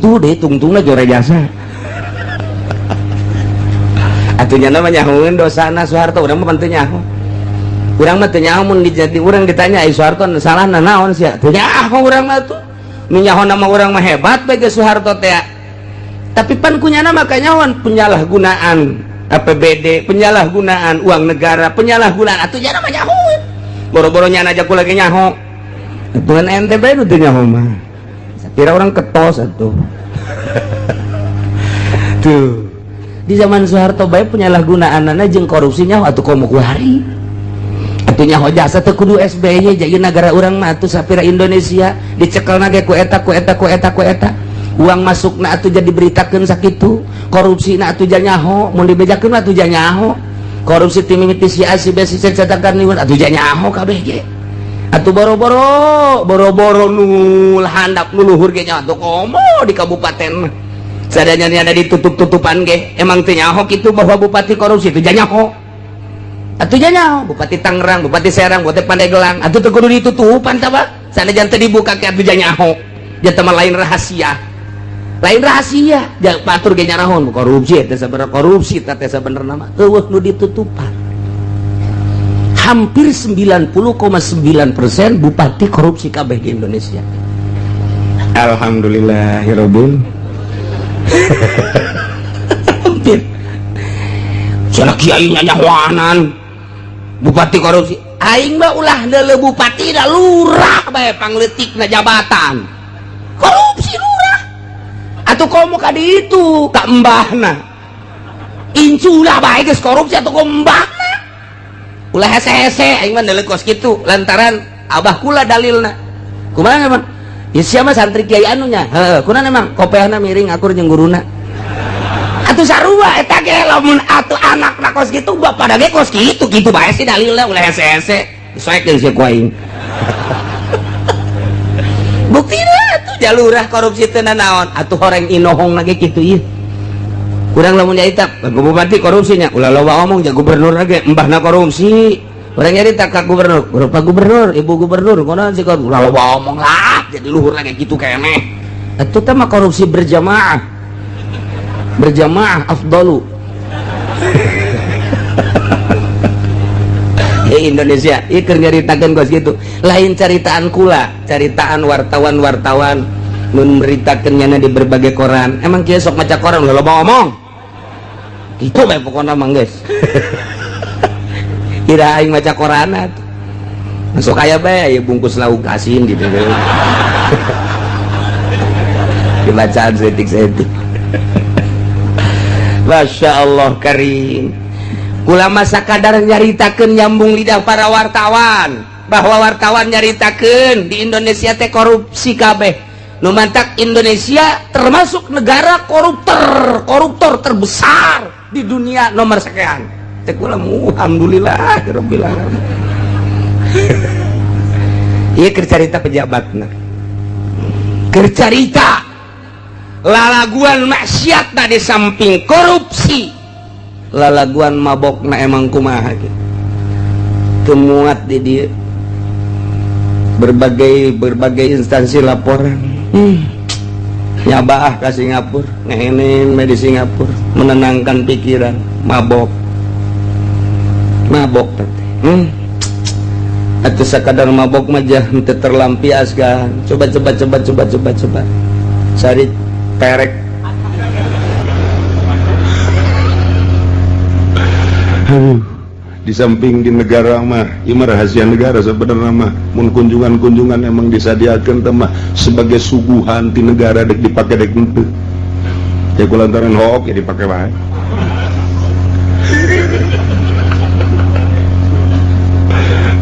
Itu deh tungtungna jore jasa. Atuh nya mah nyahoeun dosana Soeharto, urang mah teu nyaho. Urang mah teu nyaho mun dijadi urang ditanya ai Soeharto salahna naon sia? Teu nyaho urang mah tuh. Nu nyaho nama urang mah hebat bae ge Soeharto teh. Tapi pan kunyana mah kanyahoan penyalahgunaan APBD, penyalahgunaan uang negara, penyalahgunaan atuh nya mah nyahoeun. Boro-boro nyana aja ku lagi nyaho. Atuh ente bae nu teu nyaho mah. Kira orang ketos atuh. Tuh. Di zaman Soeharto bae penyalahgunaanana jeung korupsinya atuh komo kuari. Atuh nyaho jasa teu kudu SBY jadi negara urang mah atuh sapira Indonesia dicekelna ge ku eta ku eta ku eta ku eta. Uang masukna atuh jadi beritakeun sakitu, korupsina atuh nyaho, mun dibejakeun atuh nyaho. Korupsi ti mimiti si A si B si C cetakan atuh nyaho kabeh ge. Atuh boro-boro boro-boro nu handap nu luhur ge nyaho atuh komo di kabupaten mah. Sadanya ada ditutup-tutupan ge emang teu nyaho kitu bahwa bupati korupsi itu nyaho. Atuh nyaho Bupati Tangerang, Bupati Serang, Bupati Pandeglang atuh teu kudu ditutupan tah Pak. Sanajan teu dibuka ke atuh nyaho. Jatah mah lain rahasia. Lain rahasia. Ja batur ge nyarahon korupsi teh sabenerna korupsi teh sabenerna mah eueuh nu ditutupan. Hampir 90,9% bupati korupsi kabeh di Indonesia. Alhamdulillahirabbil hampir cenah kiai nyahoanan bupati korupsi aing mah ulah deuleu bupati da lurah bae pangleutikna jabatan korupsi lurah atuh komo ka ditu ka embahna inculah bae geus korupsi atuh komo embahna ulah hese-hese aing mah deuleu kos kitu lantaran abah kula dalilna kumaha emang ya siapa santri kiai anunya heeh kunaon emang kopeahna miring akur jeung guruna atuh sarua eta ge lamun atuh anakna kos kitu bapak ge kos kitu kitu bae sih dalilna ulah hese-hese disoekeun sia ku aing buktina atuh jalurah korupsi teu naon atuh horeng inohong ge kitu ieu kurang lamun nyarita bupati korupsinya ulah loba omong ja gubernur ge embahna korupsi urang nyarita ka gubernur Pak gubernur ibu gubernur kunaon sih ulah loba omong lah jadi luhur lagi gitu keneh itu teh mah korupsi berjamaah berjamaah afdalu. Hei Indonesia ieu keur nyaritakeun kos kitu lain caritaan kula caritaan wartawan-wartawan nu meritakeun nyana di berbagai koran emang kieu sok maca koran ulah loba omong kitu bae pokona mah geus kira aing maca koran atuh masuk aya bae aya bungkus lauk asin gitu dibacaan setik-setik. Masya Allah karim kula masa kadar nyaritakeun nyambung lidah para wartawan bahwa wartawan nyaritakeun di Indonesia teh korupsi kabeh nu mantak Indonesia termasuk negara koruptor terbesar di dunia nomor sekian teh kula alhamdulillah rabbil alamin. Ieu keur carita pejabatna keur carita lalaguan maksiat di samping korupsi lalaguan mabokna emang kumaha gitu temuat di dia berbagai instansi laporan nyabaah ke Singapura ngehenin di Singapura menenangkan pikiran mabok mabok teh atau sakadar mabok mah jah teu terlampiaskan coba coba coba coba coba coba cari perek. Di samping di negara mah ieu mah rahasia negara sebenarnya mah mun kunjungan-kunjungan emang disadiakeun teh mah sebagai suguhan ti negara dek dipake dek henteu ya kulantaran hook ya dipake wae.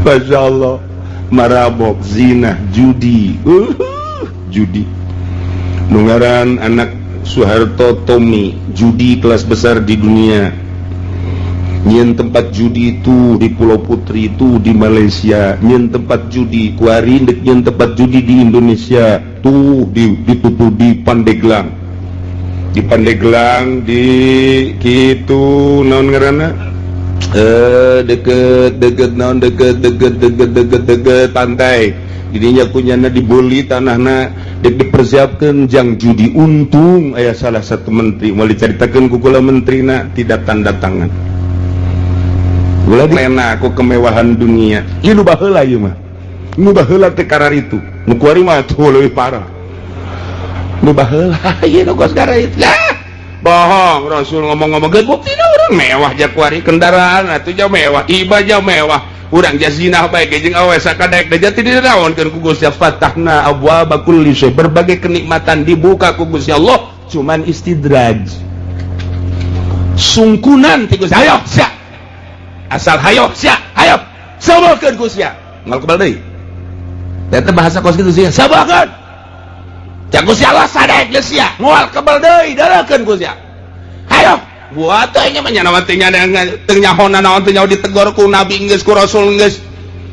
Masya Allah marabok zina judi judi nungaran anak Soeharto Tommy judi kelas besar di dunia nyen tempat judi itu di Pulau Putri itu di Malaysia nyen tempat judi kuari dek nyen tempat judi di Indonesia tuh di di Pandeglang di Pandeglang di kitu naon ngaranna deket deket naon deket deket deket deket deket pantai Didinya kunyana dibeli tanahna, dek dipersiapkan jang judi. Untung aya salah satu menteri mau diceritakan ku kula, menterina tidak tanda tangan. Gula lena aku kemewahan dunia. Ieu nu baheula, ieu mah nu baheula teh kararitu. Nu kuari mah tuh leuwih parah. Nu baheula ieu nu kos kararitu. Lah, bohong Rasul ngomong-ngomong geus buktina urang mewah ja kuari, kendaraan atuh jauh mewah, iba jauh mewah, urang jazinah bae ge jeung awe sakadaek da jati dinaonkeun ku Gusti. Fatahna abwaaba kulli syai, berbagai kenikmatan dibuka ku Gusti Allah, cuman istidraj, sungkunan ti Gusti. Hayo sia, asal hayo sia, hayo sabarkeun ku sia, moal kebal deui. Eta bahasa kos kitu sia, sabarkeun. Cak Gusti Allah, sadaek geus sia, moal kebal deui, darakeun ku sia. Hayo buat teh nya mah nya naon teh nya teu nyahona naon teh, nyaho ditegor ku nabi geus, ku rasul geus,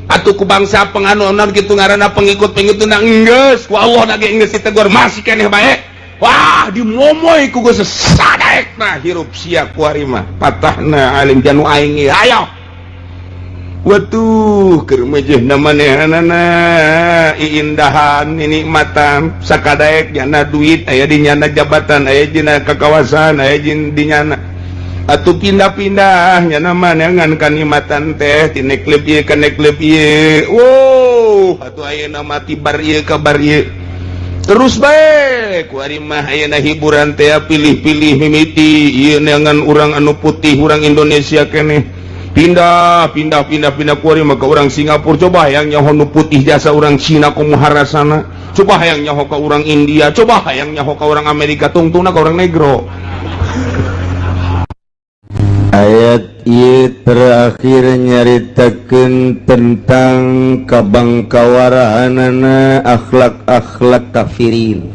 atuh ku bangsa penganu naon kitu ngaranna, pengikut-pengikut na geus, ku Allah na ge geus ditegor, masih keneh bae. Wah, dimomoy ku geus sadaek. Nah, hirup sia kuari mah patahna alim janu aing. Hayo. Watuh, keur mejehna manehanana iindahan nikmatan sakadaek, nyana duit aya di nyana, jabatan aya dina, kakawasan aya di nyana, atuh pindah-pindah nyana maneangan kanikmatan teh ti klub ieu ka klub ieu. Wow, atuh ayeuna mah ti bar ieu ka bar ieu terus bae. Kuari mah ayeuna hiburan teh pilih-pilih, mimiti ieu neangan urang anu putih, urang Indonesia keneh, pindah pindah pindah pindah. Kuari mah ka urang Singapura, coba hayang nyaho nu putih jasa urang Cina kumaha rasana, coba hayang nyaho ka urang India, coba hayang nyaho ka urang Amerika, tungtungna ka urang negro. Ayat ieu terakhir nyaritakeun tentang kabangkawarahanana akhlak-akhlak kafirin,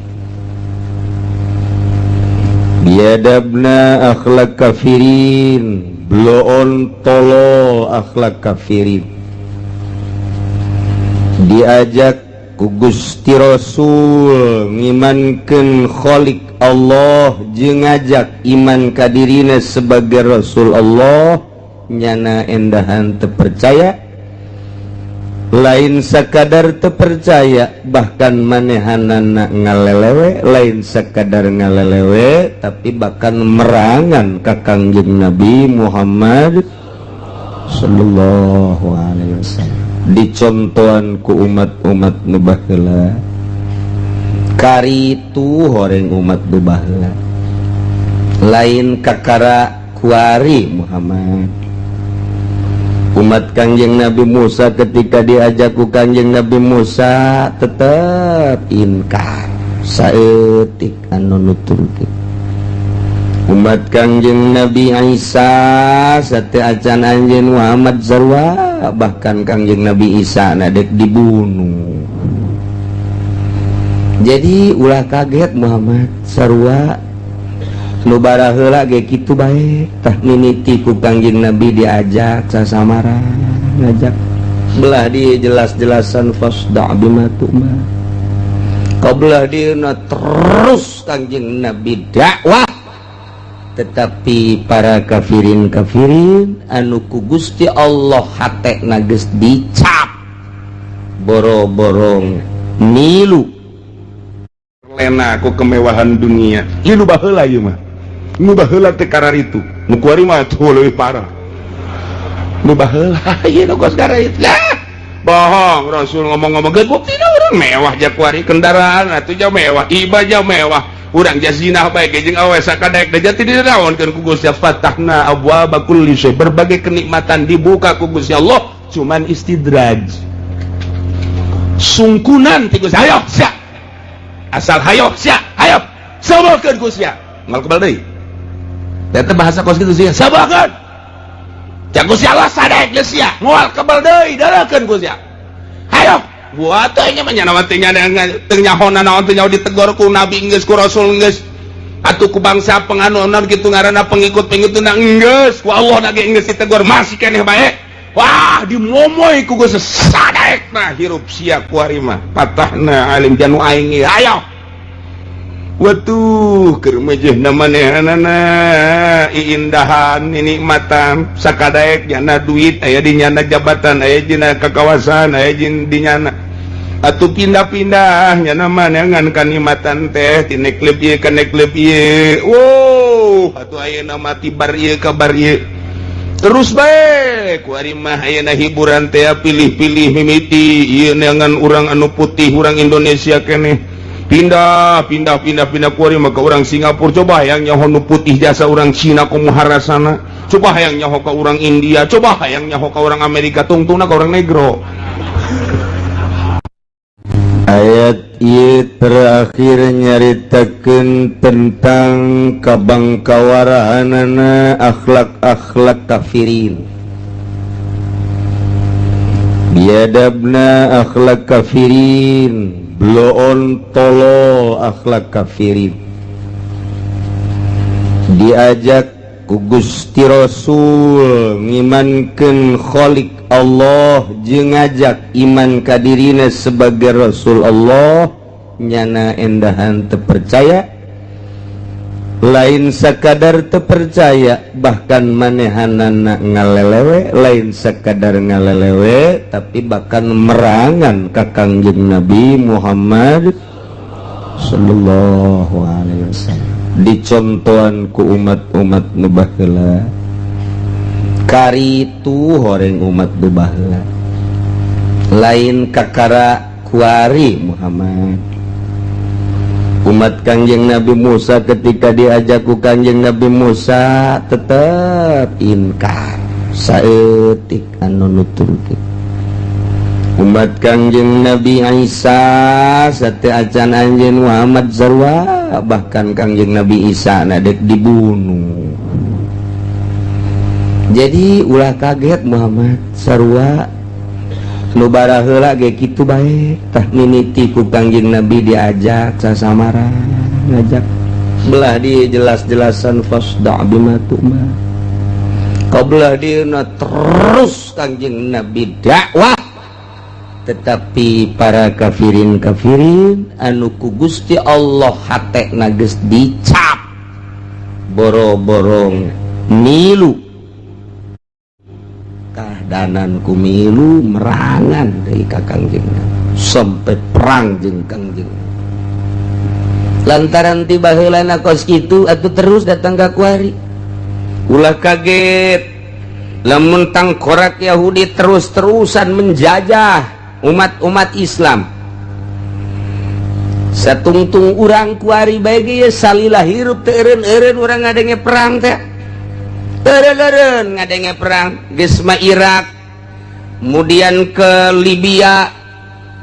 biadabna akhlak kafirin, bloon tolol akhlak kafirin. Diajak ku Gusti Rasul ngimankeun Khalik Allah jeung ngajak iman ka dirina sebagai Rasul Allah, nyana endahan terpercaya. Lain sekadar terpercaya, bahkan manehanana ngalelewe. Lain sekadar ngalelewe, tapi bahkan merangan ka Kangjeng Nabi Muhammad Sallallahu Alaihi Wasallam. Dicontohan ku umat-umat nu baheula karitu, horeng umat nu baheula, lain kakara kuari Muhammad. Umat Kangjeng Nabi Musa, ketika diajak ku Kangjeng Nabi Musa, tetap inkar, saeutik anu nuturkeun. Umat Kangjeng Nabi Isa sate acan anjeun Muhammad sarua, bahkan Kangjeng Nabi Isa na dek dibunuh. Jadi ulah kaget Muhammad, sarua nu baraheula ge kitu bae. Tah, mimiti ku Kangjeng Nabi diajak sasamara, ngajak belah dia jelas-jelasan, fasda' bima tu'mar. Qablah dieuna terus Kangjeng Nabi dakwah, tetapi para kafirin-kafirin anu ku Gusti Allah hate geus dicap, boro-borong milu. Lena aku kemewahan dunia. Ieu nu baheula, ieu mah nu baheula teh kararitu. Nu kuari mah tuh leuwih parah. Nu baheula ieu nu kos kararitu. Lah, bohong Rasul ngomong-ngomong geus buktina urang mewah ja kuari, kendaraan atuh jauh mewah, iba jauh mewah, urang jazinah bae ge jeung awe sakadaek da jati dinaonkeun ku Gusti. Fatahna abwaaba kulli syai, berbagai kenikmatan dibuka ku Gusti Allah, cuman istidraj, sungkunan ti Gusti. Hayo sia, asal hayo sia, hayo sabarkeun ku sia, moal kebal deui. Eta bahasa kos kitu sia, sabarkeun. Cak Gusti Allah, sadaek geus sia, moal kebal deui, darakeun ku sia. Hayo buat teh nya mah nya naon teh nya teu nyahona naon teh, nyaho ditegor ku nabi geus, ku rasul geus, atuh ku bangsa penganu naon kitu ngaranna, pengikut-pengikut na geus, ku Allah na ge geus ditegor, masih keneh bae. Wah, dimomoy ku geus sadaek. Nah, hirup sia kuari mah patahna alim janu aing. Hayo. Watuh, keur mejehna manehanana iindahan nikmatan sakadaek, nyana duit aya di nyana, jabatan aya dina, kakawasan aya di nyana. Atuh pindah-pindahnya nama ngan kanikmatan teh ti klub ieu ka klub ieu. Wow, atuh ayeuna mah ti bar ieu ka bar ieu. Terus bae kuari mah ayeuna hiburan teh pilih-pilih mimiti ieu neangan urang anu putih, urang Indonesia keneh. Pindah, pindah, pindah, pindah kuari mah ka urang Singapura. Coba hayang nyaho nu putih jasa urang Cina kumaha rasana. Coba hayang nyaho ka urang India, coba hayang nyaho ka urang Amerika, tungtungna ka urang Negro. Ayat ieu terakhir nyaritakeun tentang kabangkawarahanana akhlak-akhlak kafirin, biadabna akhlak kafirin, bloon tolol akhlak kafirin. Diajak ku Gusti Rasul ngimankeun Khalik Allah jeung ngajak iman ka dirina sebagai Rasul Allah, nyana endahan terpercaya. Lain sekadar terpercaya, bahkan manehanana ngalelewe. Lain sekadar ngalelewe, tapi bahkan merangan ka Kangjeng Nabi Muhammad sallallahu alaihi wasallam. Dicontohan ku umat-umat nu baheula karitu, horeng umat nu baheula, lain kakara kuari Muhammad. Umat Kangjeng Nabi Musa ketika diajak ku Kangjeng Nabi Musa tetap inkar, saeutik anu nuturkeun. Umat Kangjeng Nabi Isa sate acan anjeun Muhammad sarua, bahkan Kangjeng Nabi Isa na dek dibunuh. Jadi ulah kaget Muhammad, sarua nu baraheula ge kitu bae. Tah, mimiti ku Kangjeng Nabi diajak sasamara ngajak belah di jelas-jelasan fasda' bima tu'mar. Qablah dieuna terus Kangjeng Nabi dakwah, tetapi para kafirin-kafirin anu ku Gusti Allah hatena geus dicap boro-borong milu kahdanan, ku milu merangan dari ka Kangjeng sampai perang jeung Kangjeng. Lantaran tiba heulana kos kitu, atuh terus datang ka kuari. Ulah kaget lamun tangkorak Yahudi terus-terusan menjajah umat-umat Islam. Satungtung urang kuari bae ge salila hirup teu eureun-eureun urang ngadenge perang teh, eureun-eureun ngadenge perang. Geus mah Irak, kemudian ke Libya,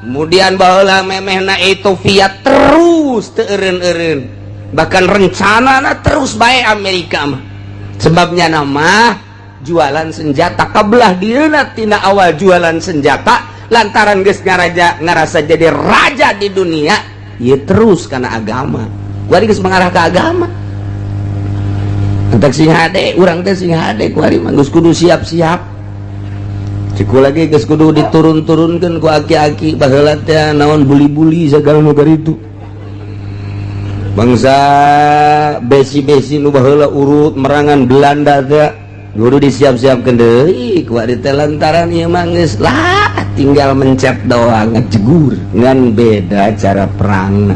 kemudian baheula memehna Ethiopia, terus teu eureun-eureun. Bahkan rencana terus bae Amerika mah, sebabnya nama jualan senjata kabelah dieuna tina awal jualan senjata. Lantaran geus ngaraja, ngerasa jadi raja di dunia ya, terus karena agama kuari geus mengarah ke agama. Entek sing hade urang teh, sing hade kuari mah geus kudu siap-siap. Ciku lagi geus kudu diturun-turunkeun ku aki-aki baheula teh, naon buli-buli segala nu itu, bangsa besi-besi nu baheula urut merangan Belanda teh kudu disiap-siapkeun deui kuari teh, lantaran ieu mah geus lah tinggal mencet doang, ngejegur. Ngan beda cara perang.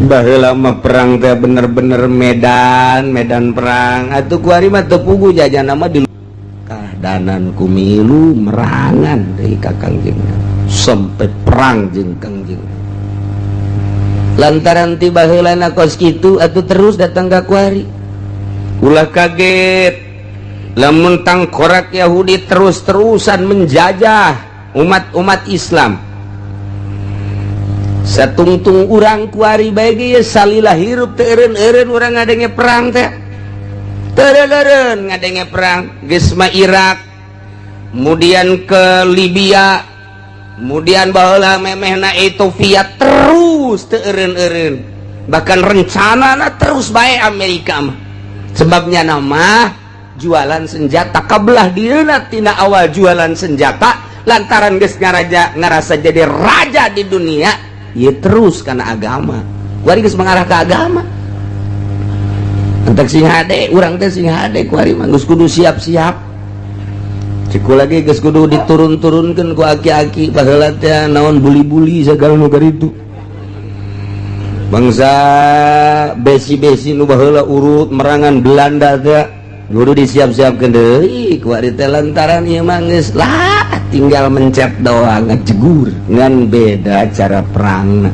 Baheula mah perang teh bener-bener medan medan perang, atuh kuari mah teu puguh jajan mah di kahdanan ku milu merangan dari ka Kangjeng sampai perang jeung Kangjeng. Lantaran tiba heulana kos kitu, atuh terus datang ka kuari. Ulah kaget lamun tangkorak Yahudi terus-terusan menjajah umat-umat Islam. Satungtung urang kuari bae ge salila hirup teu eureun-eureun urang ngadenge perang teh, eureun-eureun ngadenge perang. Geus mah Irak, kemudian ke Libya, kemudian baheula memehna Ethiopia, terus teu eureun-eureun. Bahkan rencana terus bae Amerika mah, sebabnya nama jualan senjata kabelah dieuna tina awal jualan senjata. Lantaran geus ngaraja, ngerasa jadi raja di dunia ya, terus karena agama kuari geus mengarah ke agama. Entek sing hade urang teh, sing hade kuari mah geus kudu siap-siap. Cek kula ge geus kudu diturun-turunkeun ku aki-aki baheula teh, naon, buli-buli segala nu itu, bangsa besi-besi nu baheula urut merangan Belanda teh kudu disiap-siapkeun deui ku ari teh, lantaran ieu mah geus lah tinggal mencet doang, ngejegur. Ngan beda cara perang.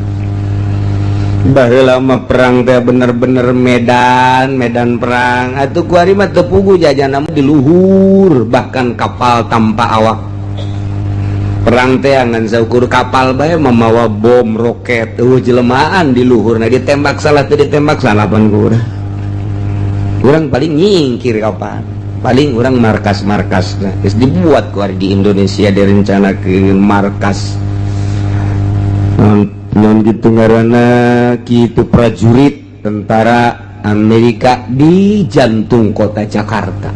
Baheula mah perang teh bener-bener medan medan perang, atuh kuari mah teu puguh jajan di luhur, bahkan kapal tanpa awak. Perang teh ngan saukur kapal bae memawa bom, roket, jelema di luhur. Nah, ditembak salah teu ditembak salah, pan kurang urang paling nyingkir kapal, paling urang markas-markas. Nah, geus dibuat kuari di Indonesia, direncanakeun markas non gitu ngaranna kitu, prajurit tentara Amerika di jantung kota Jakarta.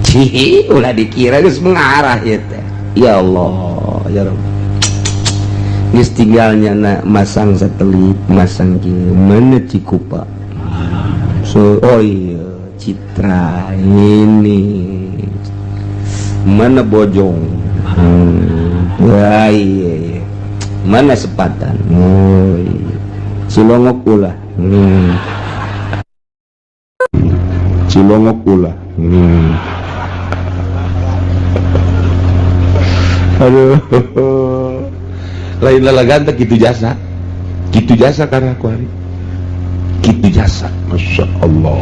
Cihi, ulah dikira geus mengarah ya teh. Ya Allah, ya Rabb. Geus tinggalnya na masang satelit, masang kieu, mana Cikupa. So, oh iya, Citra ini. Mana Bojong? Wah, iya. Mana Sepatan? Oh, iya. Cilongok ulah. Cilongok ulah. Aduh, lain lalagan teh kitu jasa, kitu jasa karena aku hari kitu jasa. Masya Allah,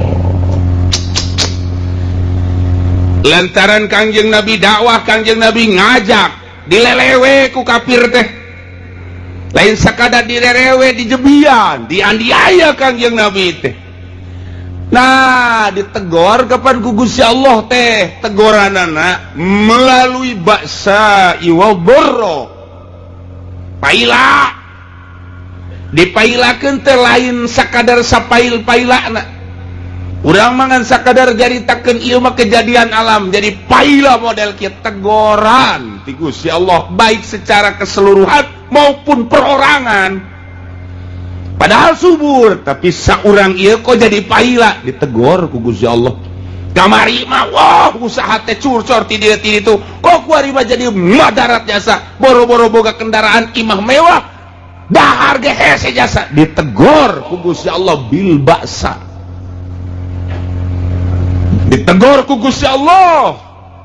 lantaran Kangjeng Nabi dakwah, Kangjeng Nabi ngajak, dilelewe ku kafir teh. Lain sakadar dilelewe, dijebian, dianiaya Kangjeng Nabi teh. Nah, ditegor kapan ku Gusti Allah teh? Tegoranana melalui baksa iwa borro, paila. Dipailakeun teh lain sakadar sapail-pailana. Urang mangan sakadar jaritakeun, ieu mah kejadian alam. Jadi paila model kieu tegoran ti Gusti Allah, baik secara keseluruhan maupun perorangan. Padahal subur, tapi saurang ieu kok jadi paila, ditegor ku Gusti Allah. Kamari mah wah, usaha teh curcor ti dieu ti ditu, kok kuari mah jadi madarat jasa, boro-boro boga kendaraan, imah mewah, dahar ge hese jasa. Ditegor ku Gusti Allah bil baksa, ditegor ku Gusti Allah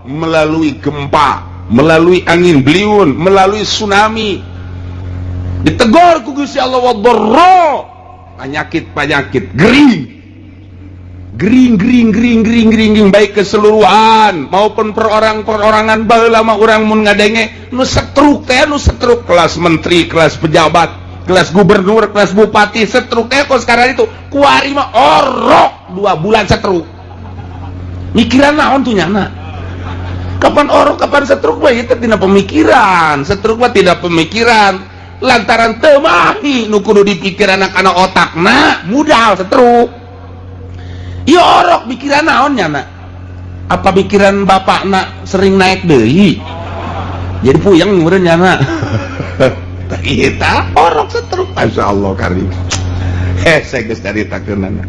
melalui gempa, melalui angin beliung, melalui tsunami. Ditegor ku Gusti Allah wadorro, penyakit-penyakit gering gering gering gering gering gering gering, baik keseluruhan maupun perorang-perorangan. Baheula mah urang mun ngadenge nu setruk teh, nu setruk kelas menteri, kelas pejabat, kelas gubernur, kelas bupati setruk teh kok sekarang itu. Kuari mah orok 2 bulan setruk, mikiran naon tuh nyana? Kapan orok, kapan setruk mah itu tidak pemikiran. Setruk mah tidak pemikiran, lantaran teu mahi nu kudu dipikir anak-anak otakna mudal setruk. Ieu orok pikiran naon nyana? Apa pikiran bapak nak sering naik deui, jadi puyeng meureun nyana? Kita orok setruk. Masya Allah karim, hese geus caritakeunana.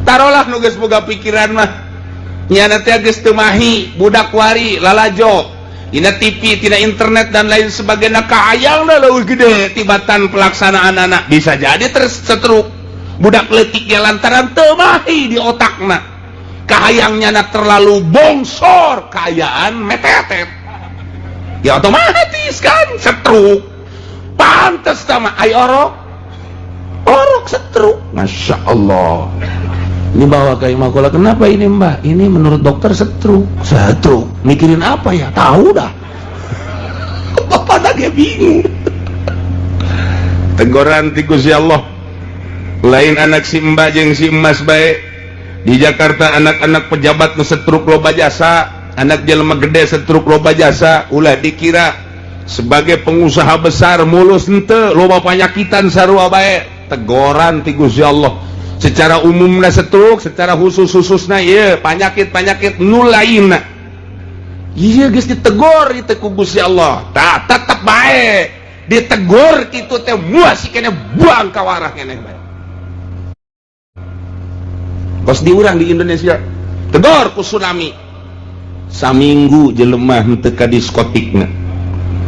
Tarolah nu geus boga pikiran mah nyana teh geus teu mahi. Budak wari lalajo dina TV, tina internet dan lain sebagainya, kahayangna leuwih gede tibatan pelaksanaan anak, bisa jadi terus setruk budak leutik ge lantaran teu mahi di otakna, kahayangnya na terlalu bongsor, kaayaan metetet, ya otomatis kan setruk. Pantes sama ay orok orok setruk. Masya Allah, ini bawa ke Imakola, kenapa ini, Mbak? Ini menurut dokter setruk. Setruk mikirin apa ya? Tahu dah, bapak lagi bingung. Teguran ti Gusti Allah. Lain anak si Mbak jeung si Emas bae, di Jakarta anak-anak pejabat nu setruk loba jasa, anak jelema gede setruk loba jasa. Ulah dikira sebagai pengusaha besar mulus, henteu, loba panyakitan sarua bae. Tegoran ti Gusti Allah secara umumna setruk, secara khusus-khususna ieu panyakit-panyakit nu lainna. Iya, geus ditegor itu ku Gusti Allah, tak tetep bae ditegor kitu teh muas keneh buang ka warah keneh bae. Kos diurang di Indonesia tegor ku tsunami. Saminggu jelema henteu ka diskotikna.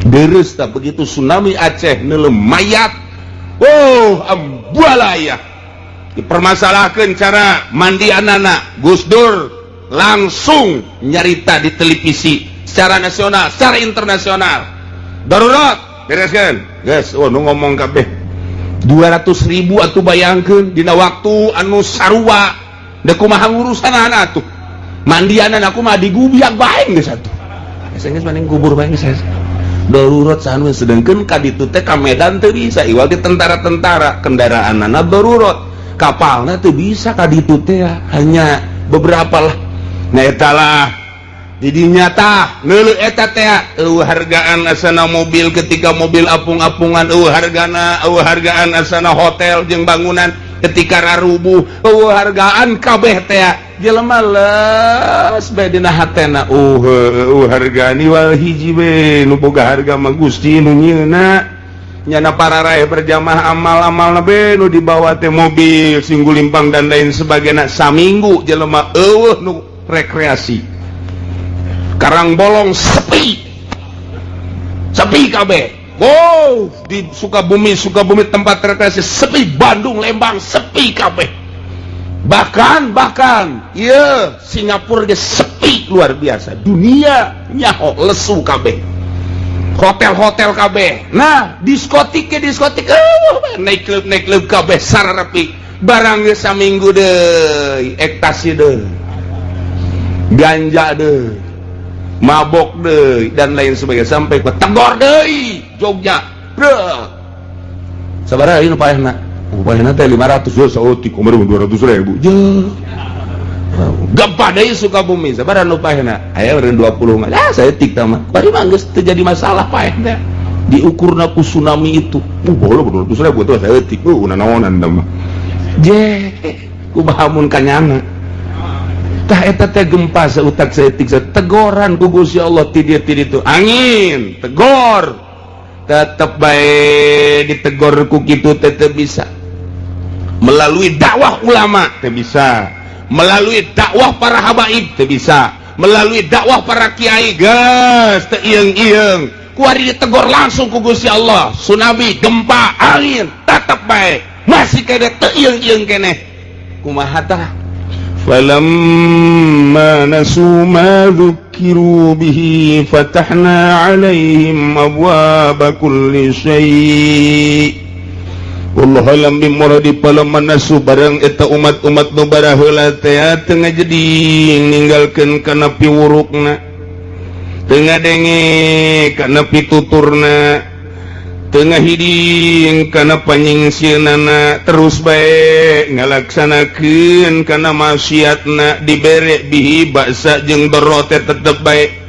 Deres tak begitu tsunami Aceh neuleuh mayat. Oh, ambualaya. Dipermasalahkan cara mandi anak. Gus Dur langsung nyarita di televisi secara nasional, secara internasional. Darurat, bereskan. Guys, oh nu ngomong kabeh. 200 ribu atuh bayangkeun dina waktu anu sarua. Da kumaha ngurusan anak atuh. Mandianan aku mah digubiak bae geus atuh. Geus mending kubur bae geus. Darurat sanu, sedangkan ka ditu teh ka Medan teu bisa iwal di tentara-tentara, kendaraanana darurat, kapalna teu bisa ka ditu teh, hanya beberapa lah. Nah, eta lah jadi nyata ngeuleuh eta teh eueuh hargaan asana mobil ketika mobil apung-apungan, eueuh hargana, eueuh hargaan asana hotel jeung bangunan ketika rarubuh, eueuh hargaan kabeh teh. Jelema les bae dina hatena, eueuh hargaan iwal hiji we nu boga harga mah Gusti nu nyieuna. Nyana para rae berjamaah, amal-amal be nu dibawa teh mobil singgulimpang dan lain sebagainya. Saminggu jelema eueuh nu rekreasi. Karang Bolong sepi, sepi kabeh. Wow, di Sukabumi, Sukabumi tempat rekreasi sepi, Bandung, Lembang sepi kabeh. Bahkan bahkan iya Singapura ge sepi luar biasa. Dunia nyaho lesu kabeh. Hotel-hotel kabeh. Nah, diskotik ke diskotik, naik klub, naik klub kabeh sararepi. Barang ge saminggu deui, ekstasi deui. Ganja deui. Mabok deui dan lain sebagainya sampai ke tegor deui Jogja. Bro. Sabaraha ieu nu paehna? Upahna teh 500 yo saeutik kumaha 200 ribu. Je. Gempa deui Sukabumi, sabaraha nu paehna? Aya eureun 20 mah. Ah, saeutik tah mah. Bari mah geus teu jadi masalah paeh teh. Diukurna ku tsunami itu. Boleh 200 ribu tuh saeutik. Nanaonan tah mah. Je, kumaha mun kanyana. Tah eta teh gempa seutak saeutik tegoran ku Gusti Allah ti dieu ti ditu. Angin, tegor. Tetep bae ditegor ku kitu teh teu bisa. Melalui dakwah ulama teu bisa, melalui dakwah para habaib teu bisa, melalui dakwah para kiai geus teu ieung-ieung. Kuari ditegor langsung ku Gusti Allah, tsunami, gempa, angin, tetep bae masih kene teu ieung-ieung keneh. Kumaha tah? فلما نسوا ما ذكروا به فتحنا عليهم أبواب كل شيء. Wallahu a'lam bimuradi. Falamma nasu, barang eta umat-umat nu baraheula teh teu ngajeding ninggalkeun kana piwurukna, teu ngadenge kana pituturna, teu ngahiding kana panyingsieunnana, terus bae ngalaksanakeun kana maksiatna, dibere bihi baksa jeung doro teh tetep bae.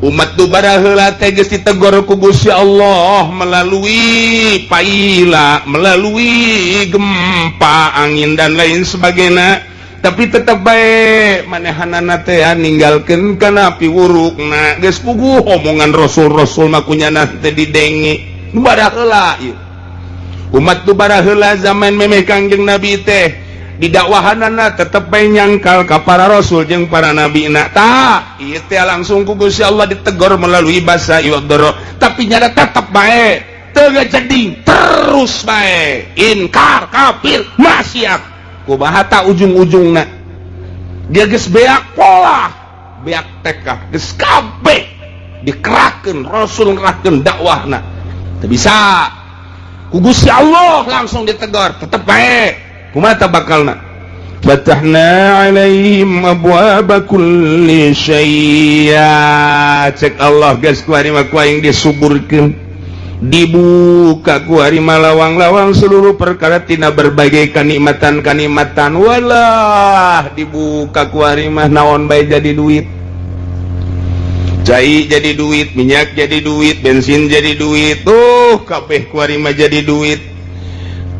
Umat nu baraheula teh geus ditegor ku Gusti Allah melalui paila, melalui gempa, angin dan lain sebagainya, tapi tetep bae manehanana teh ninggalkeun kana piwurukna. Geus puguh omongan rasul-rasul mah kunyana teh didenge. Nu baraheula ieu umat nu baraheula zaman memeh Kangjeng Nabi teh didakwahanana tetep bae nyangkal ka para rasul jeung para nabi na. Tah, ieu teh langsung ku Gusti Allah ditegor melalui basa iwadoro, tapi nyada tetep bae teu ngajeding, terus bae inkar, kafir, maksiat. Kumaha ta ujung-ujungna? Dia geus beak pola, beak tekah, geus kabeh dikerahkeun rasul, ngerahkeun dakwahna teu bisa, ku Gusti Allah langsung ditegor, tetep bae. Kumaha ta bakalna? Fatahna alaihim abwaaba kulli syai'. Cek Allah, geus ku ari mah ku aing disuburkeun, dibuka ku ari mah lawang-lawang seluruh perkara tina berbagai kanikmatan-kanikmatan. Walah, dibuka ku ari mah naon bae jadi duit, cai jadi duit, minyak jadi duit, bensin jadi duit, tuh kabeh ku ari mah jadi duit.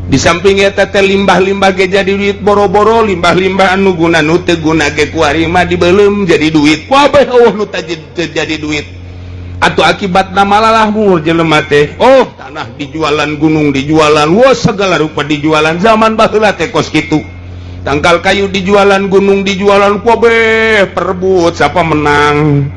Di samping eta teh limbah-limbah ge jadi duit, boro-boro limbah-limbah anu guna, nu teu guna ge ku ari mah dibeuleum jadi duit. Kabeh eueuh nu jadi duit. Atau akibat nama lalahmur jelema teh, oh tanah dijualan, gunung dijualan, wah segala rupa dijualan. Zaman baheula teh kos kitu. Tangkal kayu dijualan, gunung dijualan, kabeh perebut siapa menang.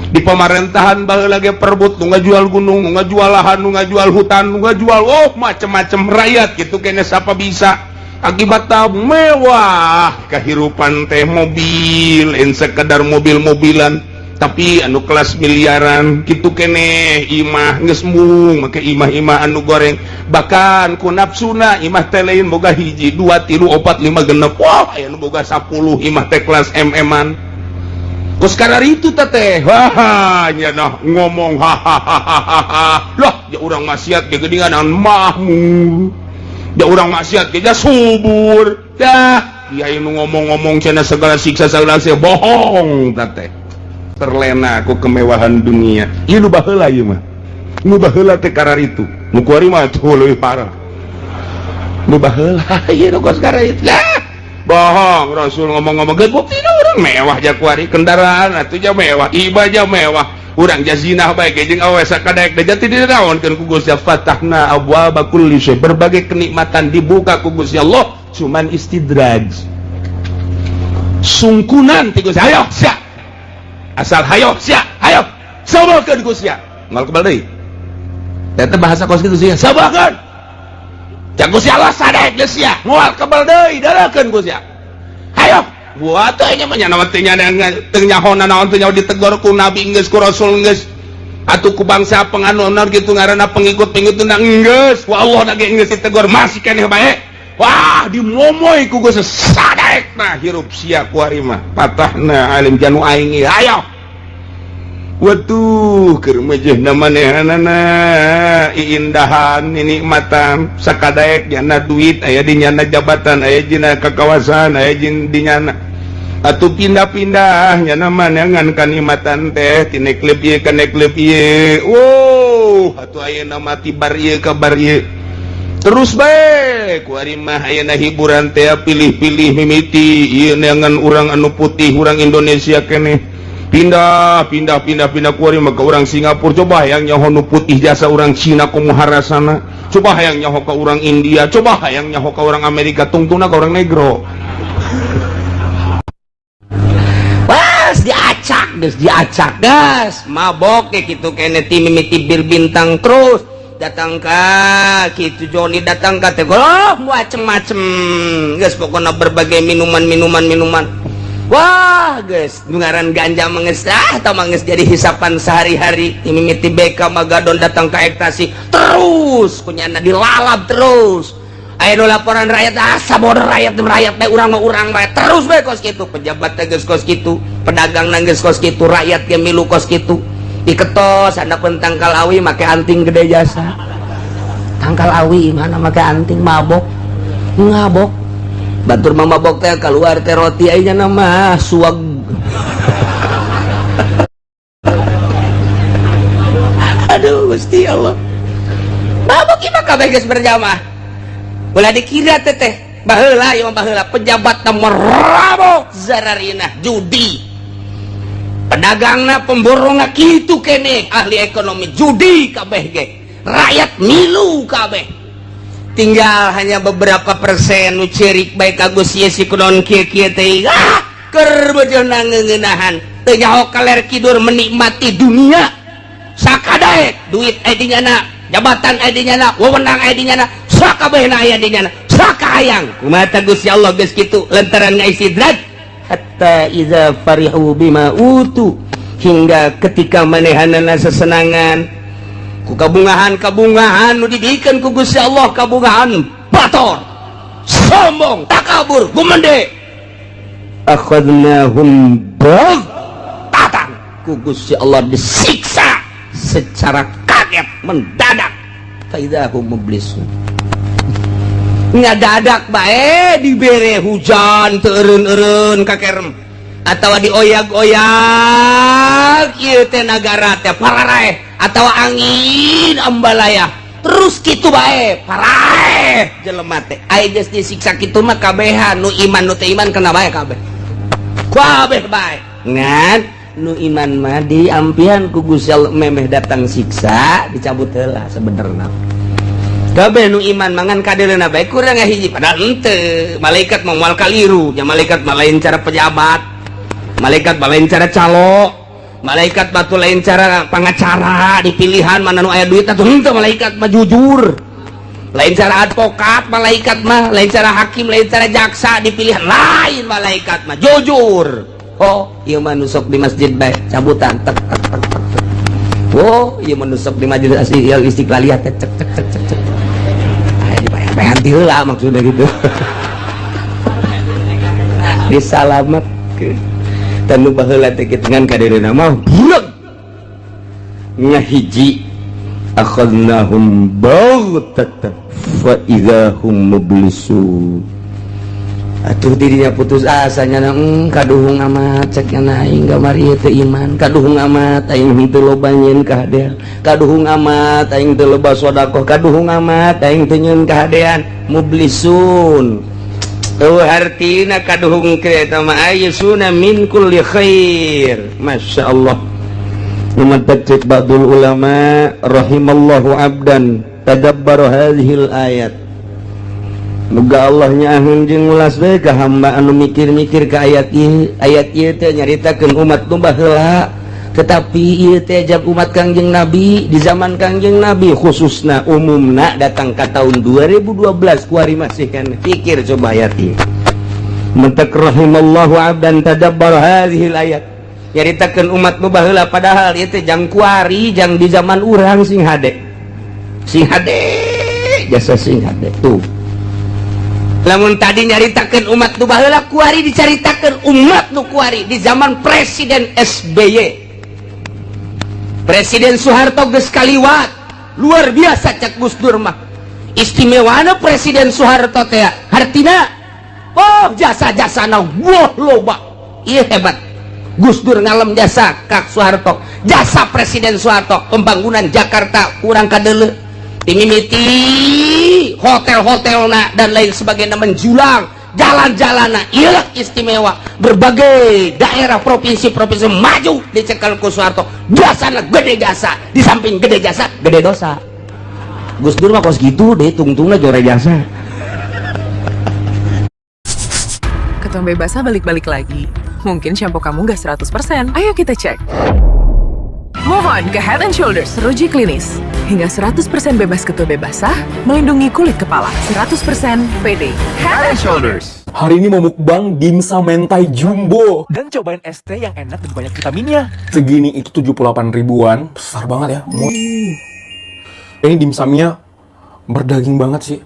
Di pemerintahan baheula ge perebut, nu ngajual gunung, nu ngajual lahan, nu ngajual hutan, nu ngajual oh macem-macem rakyat gitu kene siapa bisa. Akibatnya mewah kehidupan teh mobil, lain sekedar mobil-mobilan tapi anu kelas miliaran gitu kene. Imah geus mung make imah-imah anu goreng, bahkan ku nafsuna imah teh lain boga hiji, dua, tilu, opat, lima, genep, wah aya nu boga 10 imah teh kelas MM-an. Kos itu teh, wah nya nah ngomong hahaha lah ya urang maksiat ge geuningan mahmur, ya urang maksiat ge subur dah. Kiai nu ngomong-ngomong cenah segala siksa segala siksa bohong teh, terlena ku kemewahan dunia. Ieu nu baheula, ieu mah nu baheula teh karar itu. Nu kuari mah tuh leuwih parah. Nu baheula ieu nu kos itu. Bohong Rasul ngomong-ngomong geus bukti urang mewah ja kuari, kendaraan atuh ja mewah, iba ja mewah, urang ja zinah bae ge jeung awewe sakadaek da jati dinaonkeun ku Gusti. Fatahna abwaaba kulli syai, berbagai kenikmatan dibuka ku Gusti Allah, cuman istidraj, sungkunan ti Gusti. Hayo sia, asal hayo sia, hayo sabarkeun ku sia moal kebal deui. Eta bahasa kos kitu sia, sabarkeun cak Gusti Allah, sadek geus sia moal kebal deui, darakeun ku sia. Hayo buat teh nya mah nya teh nya teu nyahona naon, teh nyaho ditegor ku nabi geus, ku rasul geus, atuh ku bangsa penganut gitu ngaranna pengikut-pengikut na geus, wa Allah na ge geus ditegor, masih keneh bae. Wah, dimomoy ku geus sadek. Nah, hirup sia kuari mah patahna alim janu aing. Hayo. Waduh, keur mejehna manehanana iindahan nikmatan sakadaek nyana duit aya di nyana, jabatan aya dina, kakawasan aya di nyana, atuh pindah-pindah nyana manengan kanikmatan teh tina klub ieu ka klub ieu. Wow, atuh ayeuna mah ti bar ieu ka bar ieu terus bae. Kuari mah ayeuna hiburan teh pilih-pilih, mimiti ieu neangan urang anu putih, urang Indonesia keneh, pindah pindah pindah pindah. Kuari mah ke orang Singapura, coba hayang nyaho nu putih jasa orang Cina komo harasana, coba hayang nyaho ke orang India, coba hayang nyaho ke orang Amerika, tungtungna ke orang negro. Wah, diacak geus, diacak gas mabok kayak gitu kene, ti mimiti bir bintang terus datang ka kitu Joni, datang ka teh, oh macem-macem geus pokokna, berbagai minuman-minuman minuman. Wah guys, ngaran ganja manges ah atau manges jadi hisapan sehari-hari. Mimiti BK Magadon datang ke ekstasi terus, kunyana dilalap terus. Ayo laporan rakyat, asa bodoh rakyat, rakyat teh urang mah urang bae terus bae kos kitu. Pejabat teh geus kos kitu, pedagang geus kos kitu, rakyat ge milu kos kitu. Diketos handapeun tangkal awi make anting gede jasa. Tangkal awi mana make anting, mabok ngabok batur mah, mabok teh keluar teh roti aja nama suag. Aduh Gusti Allah, mabok ieu mah kabeh geus berjamaah. Ulah dikira teteh baheula ieu mah, baheula pejabat teh merabok zararina judi, pedagangna, pemborongna kitu kene, ahli ekonomi judi kabeh ge, rakyat milu kabeh. Tinggal hanya beberapa persen nu cerik bae ka Gusti si kunaon kieu-kieu teh. Ah, keur beujeuna ngeuneunahan teu nyaho kaler kidur, menikmati dunia sakadaek, duit aya di nyana, jabatan aya di nyana, wewenang aya di nyana, sakabehna aya di nyana, sakahayang. Kumaha ta Gusti Allah geus kitu lantaran ngaistidraj? Hatta iza farihu bima utu, hingga ketika manehanana sesenangan ku kabungahan-kabungahan nu dibikeun ku Gusti Allah, kabungahan bator, sombong, takabur, gumende, akhadnahum baghtatan, ku Gusti Allah disiksa secara kaget mendadak. Faidahum mublisun. Ngadadak bae dibere hujan teu eureun-eureun kakerem atawa dioyag-oyag ieu teh nagara teh pararaeh, atawa angin ambalaya terus kitu bae paraeh jelema teh. Aya geus disiksa kitu mah kabehan, nu iman nu teu iman kena bae kabeh, kabeh bae. Ngan nu iman mah diampihan ku Gusti Allah, memeh datang siksa dicabut heula. Sebenarnya Kabeh nu iman mangan kadeuleuhna bae kurang hiji padahal henteu. Malaikat mah moal kaliru, nya malaikat mah lain cara pejabat. Malaikat mah lain cara calo. Malaikat batu lain cara pangacara di pilihan mana nu aya duit atuh henteu malaikat mah jujur. Lain cara advokat malaikat mah, lain cara hakim, lain cara jaksa di pilihan lain malaikat mah jujur. Oh, ieu mah nu sok di masjid bae cabutan tek tek tek tek. Oh, ieu mah nu sok di majelis Istiqlaliyah teh cek cek cek cek cek. Aya dibayar-bayaran ti heula maksudna gitu. Disalametkeun. Dan nu baheula teh kitu ngan kadeuleuhna mah buleg. Nya hiji akhadnahum baghtatan fa idza hum mublisun. Atuh dirinya putus asa nya kaduhung amat cek nya aing gamar ieu teu iman, kaduhung amat aing teu loba nyieun kahadean, kaduhung amat aing teu loba sedekah, kaduhung amat aing teu nyieun kahadean. Mublisun. Eueuh hartina kaduhung eta mah ayyusuna min kulli khair. Masyaallah. Numatak ba'dul ulama rahimallahu abdan tadabbara hadhil ayat. Muga Allah nyaahun jeung ulas bae ka hamba anu mikir-mikir ka ayat ieu. Ayat ieu teh nyaritakeun umat nu baheula, tetapi ieu teh jab umat Kangjeng Nabi di zaman Kangjeng Nabi khususna umumna datang ka tahun 2012 kuari masih kan pikir coba ayat ieu. Mentak rahimallahu abdan tadabbara hadhil ayat. Nyaritakeun umat nu baheula padahal ieu teh jang kuari jang di zaman urang sing hade. Sing hade jasa sing hade tuh. Lamun tadi nyaritakeun umat nu baheula kuari dicaritakeun umat nu kuari di zaman Presiden SBY. Presiden Soeharto geus kaliwat. Luar biasa cak Gus Dur mah. Istimewana Presiden Soeharto teh hartina oh jasa-jasana wah loba. Ieu hebat. Gus Dur ngalem jasa Kak Soeharto, jasa Presiden Soeharto pembangunan Jakarta kurang kadeuleu dimimiti hotel-hotelna dan lain sebagainya menjulang jalan-jalanna ieu istimewa berbagai daerah provinsi-provinsi maju dicekal ku Soeharto jasana gede jasa di samping gede jasa gede dosa. Gus Dur mah kos gitu deh tungtungna jore jasa. Ketombe basah balik-balik lagi. Mungkin shampoo kamu nggak 100%. Ayo kita cek. Move on ke Head and Shoulders Ruji Klinis. Hingga 100% bebas ketombe basah, melindungi kulit kepala. 100% PD. Head and Shoulders. Hari ini mau mukbang dimsum mentai jumbo. Dan cobain es teh yang enak dan banyak vitaminnya. Segini itu 78 ribuan. Besar banget ya. Ini dimsumnya berdaging banget sih.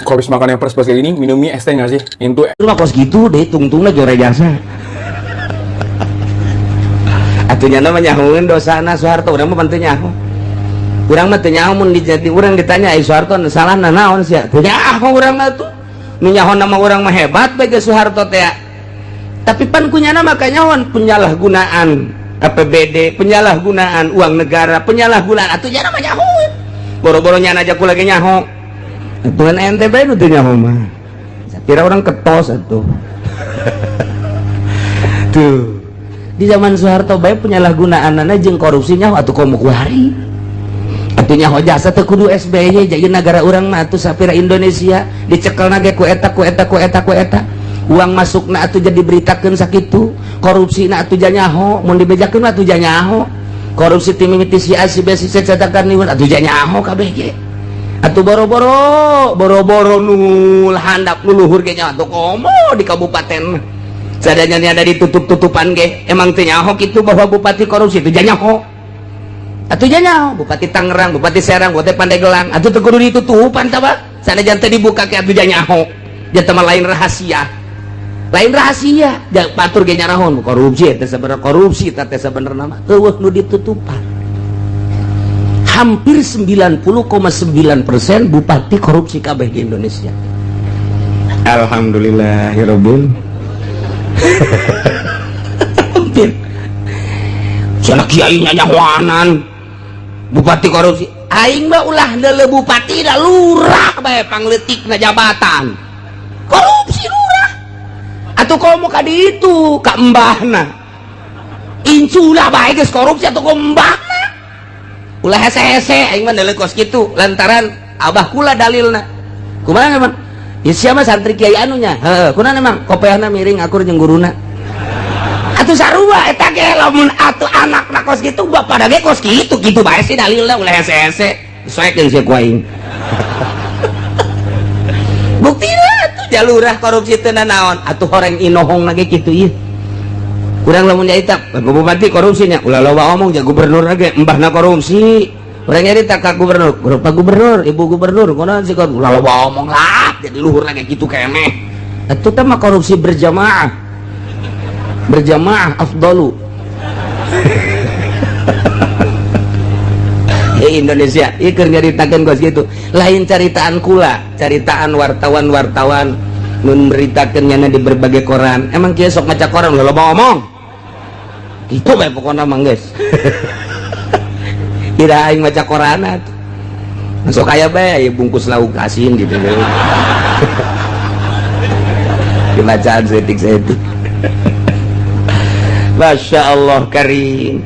Kalau habis makan yang pedas-pedas kayak gini, minumnya es teh nggak sih? Itu mah kos gitu deh, tungtungna jore jasa. Atunya mah nyahueun dosana Soeharto, urang mah teu nyaho. Urang mah teu nyaho mun dijadi urang ditanya ai Soeharto salahna naon sia? Teu nyaho urang mah tuh. Nu nyaho nama urang mah hebat bae ge Soeharto teh. Tapi pan kunyana mah kanyahoan penyalahgunaan APBD, penyalahgunaan uang negara, penyalahgunaan atuh nya mah nyaho. Boro-boro nyana aja ku lagi nyaho. Tuhan ente bae nu teu nyaho mah. Kira orang ketos atuh. Tuh. Di zaman Soeharto bae penyalahgunaanana jeung korupsi nyaho atuh komo kuari. Atuh nyaho jasa teu kudu SBY jadi nagara urang mah atuh sapira Indonesia dicekelna ge ku eta ku eta ku eta ku eta. Uang masukna atuh jadi diberitakeun sakitu, korupsina atuh nyaho, mun dibejakeun mah atuh nyaho. Korupsi ti mimiti si A si B si C cetakan niun atuh nyaho kabeh ge. Atuh boro-boro, boro-boro nu handap nu luhur ge nya atuh komo di kabupaten. Sadayana ada ditutup-tutupan ge, emang teu nyaho kitu bahwa bupati korupsi itu nyaho. Atuh nyaho bupati Tangerang, bupati Serang, bupati Pandeglang, atuh teu kudu ditutupan tah Pak. Sanajan teu dibuka ge atuh nyaho. Jatah mah lain rahasia. Lain rahasia, batur ge nyarahon korupsi teh sebenarnya korupsi teh sebenarnya mah eueuh nu ditutupan. Hampir 90,9% bupati korupsi kabeh di Indonesia. Alhamdulillahirabbil. Hampir. Cenah kiai nyahoanan bupati korupsi. Aing mah ulah deuleu bupati da lurah bae pangleutikna jabatan. Korupsi lurah. Atuh komo ka ditu ka embahna. Inculah bae geus korupsi atuh gombahna. Ulah hese-hese aing mah deuleu kos kitu lantaran abah kula dalilna. Kumaha emang? Ya siapa santri kiai anunya? Heeh, kunaon emang? Kopeahna miring akur jeung guruna. Atuh sarua eta ge lamun atuh anakna kos kitu bapak ge kos kitu kitu bae sih dalilna ulah hese-hese. Soekeun sia ku aing. Buktina atuh jalurah korupsi teu naon atuh horeng inohong lagi kitu ieu. Kurang lamun nyarita bupati korupsinya ulah loba omong ja gubernur ge embahna korupsi. Urang nyarita ka gubernur, Pak gubernur, ibu gubernur kunaon sih ulah loba omong lah jadi luhur lagi kitu keneh. Atuh teh mah korupsi berjamaah. Berjamaah afdalu. Hei Indonesia, ieu keur nyaritakeun kos kitu. Lain caritaan kula, caritaan wartawan-wartawan memberitakeun nyana di berbagai koran. Emang kieu sok maca koran ulah loba omong. Kitu bae pokona mah geus. Kira aing maca koran atuh. Sok aya bae aya bungkus lauk asin gitu. Dibacaan setik-setik. Masya Allah karim.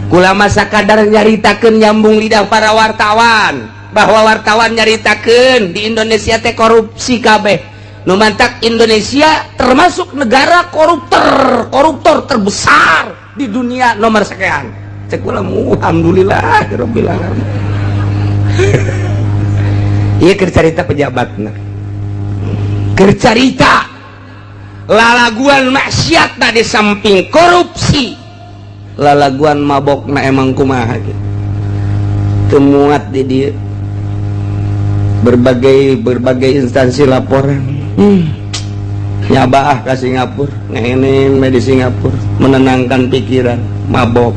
Kula masa kadar nyaritakeun nyambung lidah para wartawan bahwa wartawan nyaritakeun di Indonesia teh korupsi kabeh. Nu mantak Indonesia termasuk negara koruptor terbesar di dunia nomor sekian. Cek kula alhamdulillah rabbil alamin. Ieu keur carita pejabatna. Keur carita lalaguan maksiatna di samping korupsi. Lalaguan mabokna emang kumaha gitu. Teu muat di dieu. Berbagai instansi laporan. Nyabaah ka Singapura, ngehenin di Singapura, menenangkan pikiran, mabok.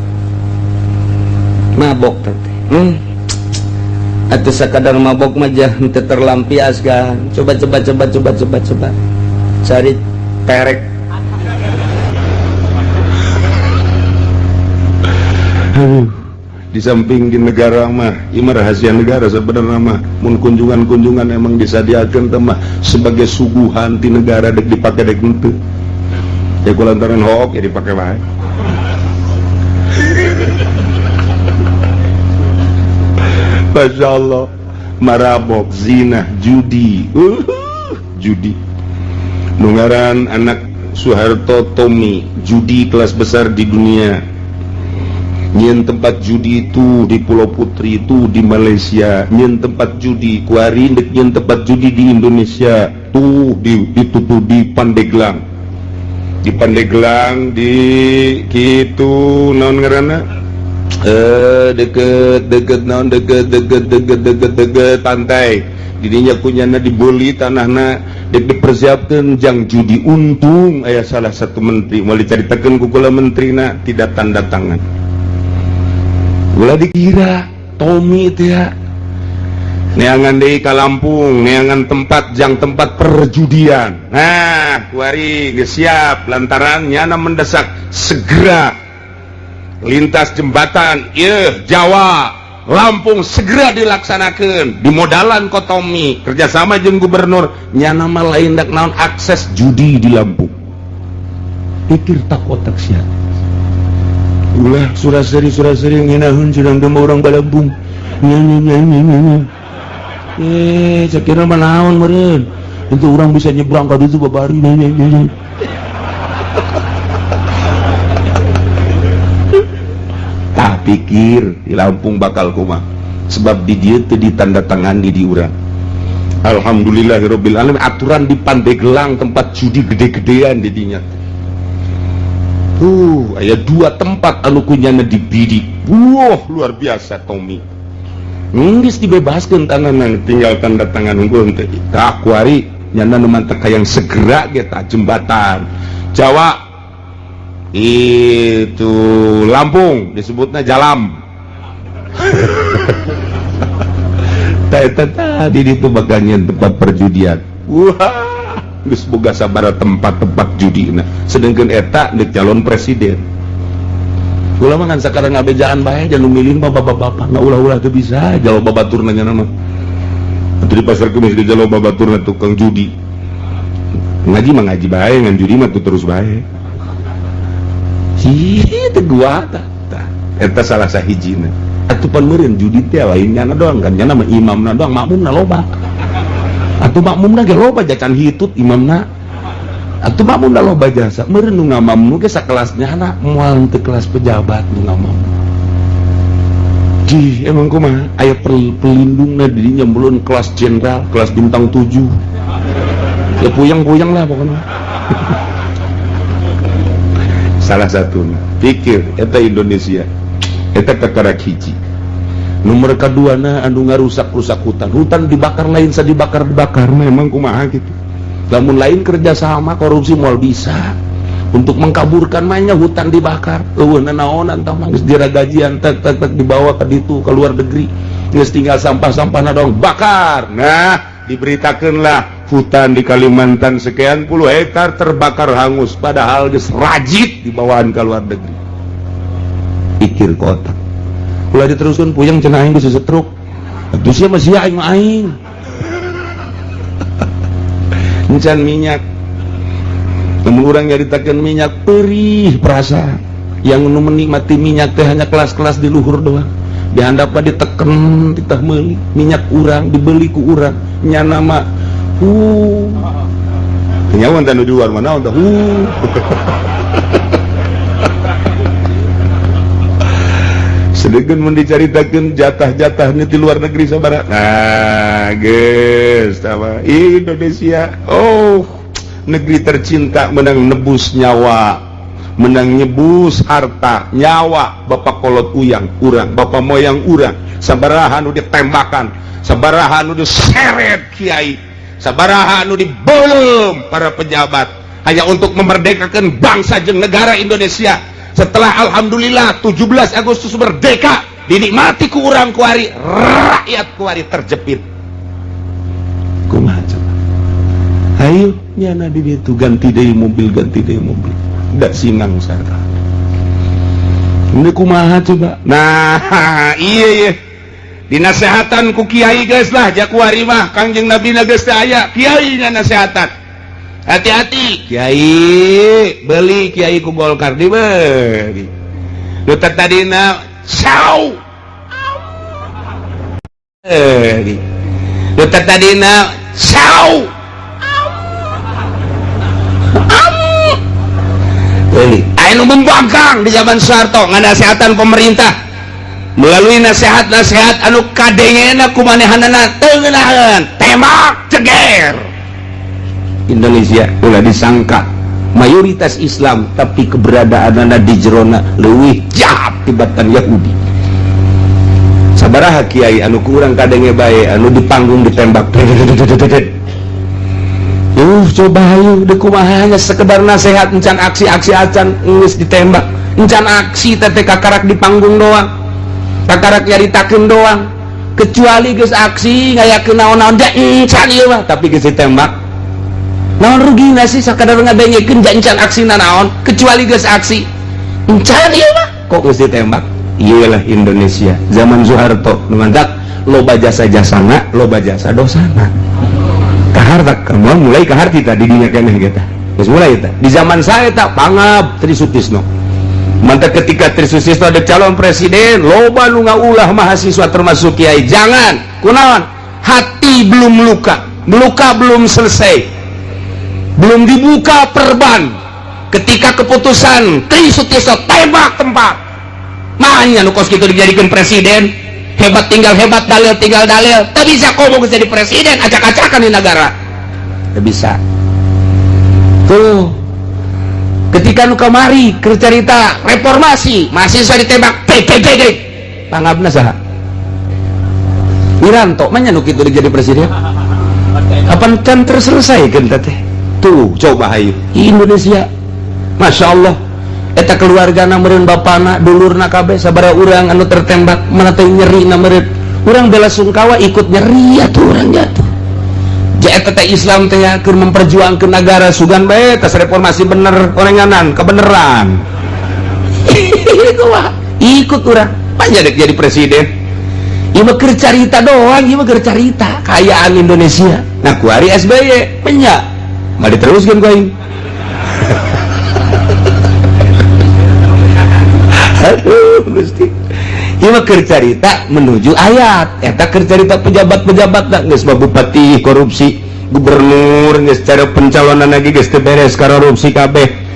Mabok teh. Atuh sakadar mabok mah jah teu terlampiaskan. Coba. Cari perek. Di samping di negara mah, ieu mah rahasia negara sebenarnya mah. Mun kunjungan-kunjungan emang disadiakeun teh mah sebagai suguhan ti negara dek dipake dek henteu. Ya kulantaran hook ya dipake wae. Masya Allah, marabok, zina, judi, judi. Nu ngaran anak Soeharto Tommy, judi kelas besar di dunia. Nyen tempat judi itu di Pulau Putri itu di Malaysia, nyen tempat judi kuari dek nyen tempat judi di Indonesia tuh di itu di Pandeglang. Di Pandeglang di kitu naon ngaranna? Deket naon deket pantai. Didinya kunyana dibeli tanahna dek dipersiapkeun jang judi. Untung aya salah satu menteri moal dicaritakeun ku kula menterina tidak tanda tangan. Ulah dikira Tommy itu ya neangan deui ka Lampung, neangan tempat jang tempat perjudian. Nah, kuari geus siap lantaran nyana mendesak segera lintas jembatan ieu Jawa Lampung segera dilaksanakeun. Dimodalan ku Tommy kerjasama jeung gubernur nyana mah lain dak naon akses judi di Lampung. Pikir tak otak sia. Ulah suraseri ngeunaheun sedang dema urang Balambung. Nya. Cek kira mah naon meureun. Itu urang bisa nyebrang ka ditu babari. Nya. Tah pikir di Lampung bakal kumaha. Sebab di dieu teu ditandatangani di urang. Alhamdulillahirabbil alamin aturan di Pandeglang tempat judi gede-gedean di dinya. Aya dua tempat anu kunyana dibidik. Wah, luar biasa Tommy. Geus dibebaskeun tanahna tinggal tanda tangan unggul teh. Tah kuari nyana nu mantek hayang segera ge tah jembatan Jawa itu Lampung disebutna Jalam. Tah eta tadi ditu bakal nyeun tempat perjudian. Wah, geus boga sabaraha tempat-tempat judina. Sedengkeun eta deuk calon presiden. Ulah mah ngan sakadar ngabejaan bae jangan milih mah bapak-bapak. Nggak ulah-ulah teu bisa jalo babaturna nya mah. Atuh di pasar kemis di jalo babaturna tukang judi. Ngaji mah ngaji bae, ngan judi mah tuh terus bae. Ih, teu gua tah. Eta salah sahijina. Atuh pan meureun judi teh lain nyana doang kan, nyana mah imamna doang, makmumna loba. Atuh makmumna ge loba jacan hitut imamna. Atuh makmumna loba jasa. Meureun nu ngamamnu ge sakelas nyana, moal teu kelas pejabat nu ngamam. Di emang kumaha aya pelindungna di dinya belum kelas jenderal, kelas bintang 7. Ya puyeng-puyeng lah pokoknya. Salah satu pikir eta Indonesia eta kakarak hiji. Nomor kaduana anu ngarusak-rusak hutan. Hutan dibakar lain sa dibakar-dibakar memang kumaha gitu. Lamun lain kerja sama korupsi moal bisa. Untuk mengkaburkan mainnya hutan dibakar. Eueuh nanaonan tah mah geus diragajian tek tek tek dibawa ka ditu ka luar negeri. Geus tinggal sampah-sampahna dong bakar. Nah, diberitakeunlah hutan di Kalimantan sekian puluh hektar terbakar hangus padahal geus rajit dibawaan ka luar negeri. Pikir ke otak. Ulah diteruskeun puyeng cenah aing geus setruk. Atuh sia mah sia aing mah aing. Encan minyak. Namun orang nyaritakeun minyak perih perasa. Yang nu menikmati minyak teh hanya kelas-kelas di luhur doang. Di handap mah diteken titah meuli minyak urang dibeli ku urang nyana mah nyawan teh nu di luar mah naon teh Sedengkeun mun dicaritakeun jatah-jatahnya di luar negeri sabaraha. Nah, geus tah mah Indonesia. Oh, negeri tercinta menang nebus nyawa, menang nyebus harta, nyawa bapak kolot uyang urang, bapak moyang urang, sabaraha nu ditembakan, sabaraha nu diseret kiai, sabaraha nu dibelum para pejabat hanya untuk memerdekakan bangsa jeung negara Indonesia. Setelah alhamdulillah 17 Agustus merdeka, dinikmati ku urang kuari, rakyat kuari terjepit. Kumaha coba? Ayo nyana di ditu ganti deui mobil, ganti deui mobil. Da sinang sarta. Ini kumaha coba? Nah, iya iya. Dinasehatan ku kiai geus lah jakuari mah Kangjeng Nabi na geus teu aya, kiai nya nasehatan. Hati-hati kiai, beli kiai ku Golkar dibeli. Nu tadina sau. Nu tadina sau. Beli. Aya nu membangkang di zaman Soeharto nganasehatan pemerintah melalui nasihat-nasihat anu kadengena ku manehanana teu ngeunaheun, tembak ceger. Indonesia ulah disangka mayoritas Islam tapi keberadaanana di jerona leuwih jahat tibatan Yahudi. Sabaraha kiai anu kurang kadenge bae anu di panggung ditembak. Coba hayu deuk kumaha nya sekedar nasihat encan aksi-aksi acan geus ditembak. Encan aksi teh kakarak di panggung doang. Kakarak nyaritakeun doang. Kecuali geus aksi ngayakeun naon-naon ja encan ieu mah tapi geus ditembak. Naon rugina sih sakadar ngadengekeun ja encan aksina naon kecuali geus aksi. Encan ieu mah kok geus ditembak. Iyalah Indonesia zaman Soeharto nu mantak loba jasa-jasana, loba jasa dosana. Kaharta kamu mulai kaharti tadi dinya keneh kita. Geus mulai eta. Di zaman saya tak pangab Tri Sutisno. Mantap ketika Tri Sutisno ada calon presiden, loba nu ngaulah mahasiswa termasuk kiai. Jangan, kunaon? Hati belum luka, luka belum selesai. Belum dibuka perban. Ketika keputusan Tri Sutisno tembak tempat. Makanya nu kos kitu dijadikan presiden. Hebat tinggal hebat, dalil tinggal dalil. Tak bisa komo jadi presiden, acak-acakan di negara. Tak bisa. Tuh. Ketika nu kamari keur carita reformasi, mahasiswa ditembak PPPD. Pangabna saha? Wiranto mah nya nu kitu jadi presiden. Kapan can terselesaikan teh? Tuh, coba hayu. Indonesia. Masya Allah. Eta keluargana meureun bapana, dulurna kabeh sabaraha urang anu tertembak, mana teh nyeri na meureun. Urang bela sungkawa ikut nyeri atuh urang jatuh. Ja eta teh Islam teh keur memperjuangkeun negara sugan bae tas reformasi bener orenganan kebeneran. Ikut urang. Panjang jadi presiden. Ieu mah keur carita doang, ieu mah keur carita kaayaan Indonesia. Nah kuari SBY penya. Mah diteruskeun ku aing. Aduh Gusti. Ieu mah keur carita menuju ayat. Eta keur carita pejabat-pejabat da geus bupati korupsi, gubernur geus cara pencalonan lagi geus teu beres korupsi kabeh.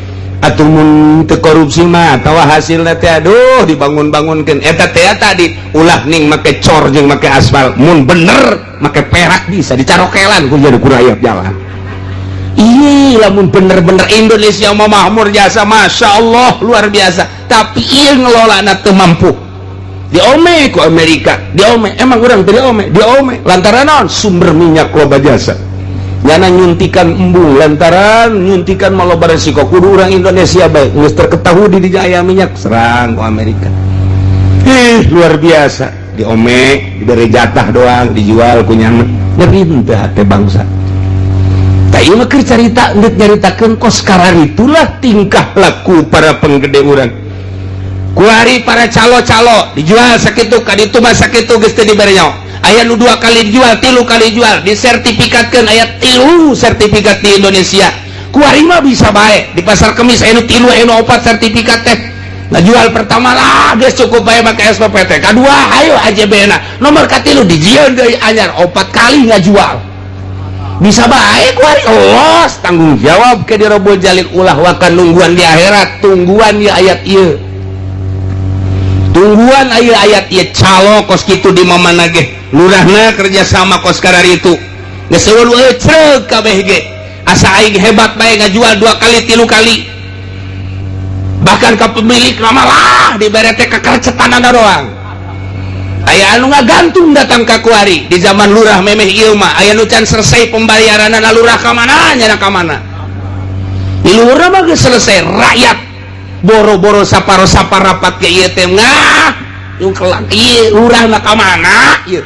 Atuh mun teu korupsi mah atawa hasilna teh aduh dibangun-bangunkeun. Eta teh tadi ulah ning make cor jeung make aspal. Mun bener make perak bisa dicarokelan ku jadi kurayap jalan. Ih, lamun bener-bener Indonesia mah makmur jasa, masya Allah luar biasa. Tapi ieu ngelolana teu mampu. Diome ku Amerika, diome. Emang urang teu diome, diome. Lantaran naon? Sumber minyak loba jasa. Nyana nyuntikan embung lantaran nyuntikan mah loba resiko. Kudu urang Indonesia bae geus terketahui di dieu aya minyak, serang ku Amerika. Ih, luar biasa. Diome, diberi jatah doang, dijual ku nyana. Nyeri teu hate bangsa. Tah ieu mah keur carita deuk nyaritakeun kos kararitulah tingkah laku para penggede urang. Kuari para calo-calo dijual sakitu ka ditu mah sakitu geus teu dibere nyawa. Aya nu 2 kali dijual, 3 kali dijual, disertifikatkeun aya 3 sertifikat di Indonesia. Kuari mah bisa bae di pasar Kemis aya nu 3 aya nu 4 sertifikat teh. Ngajual pertama lah geus cukup bae make SPPT. Kadua ayo AJB na. Nomor katilu dijieun deui anyar 4 kali ngajual. Bisa bae kuari los tanggung jawab ke dirobol jalik ulah wakan nungguan di akhirat, tungguan ya ayat ieu. Tungguan aya ayat ieu calo kos kitu di mamana ge. Lurahna kerja sama kos kararitu. Geus eueuh ecreug kabeh ge. Asa aing hebat bae ngajual 2 kali 3 kali. Bahkan ka pemilik malah dibere teh kakercetanana doang. Aya anu ngagantung datang ka kuari di zaman lurah memeh ieu mah aya nu can selesai pembayaranana lurah ka mana nyana ka mana. Di lurah mah geus selesai rakyat boro-boro saparo saparapat ke ieu teh ngah yung kelak ieu lurah na ka mana ieu.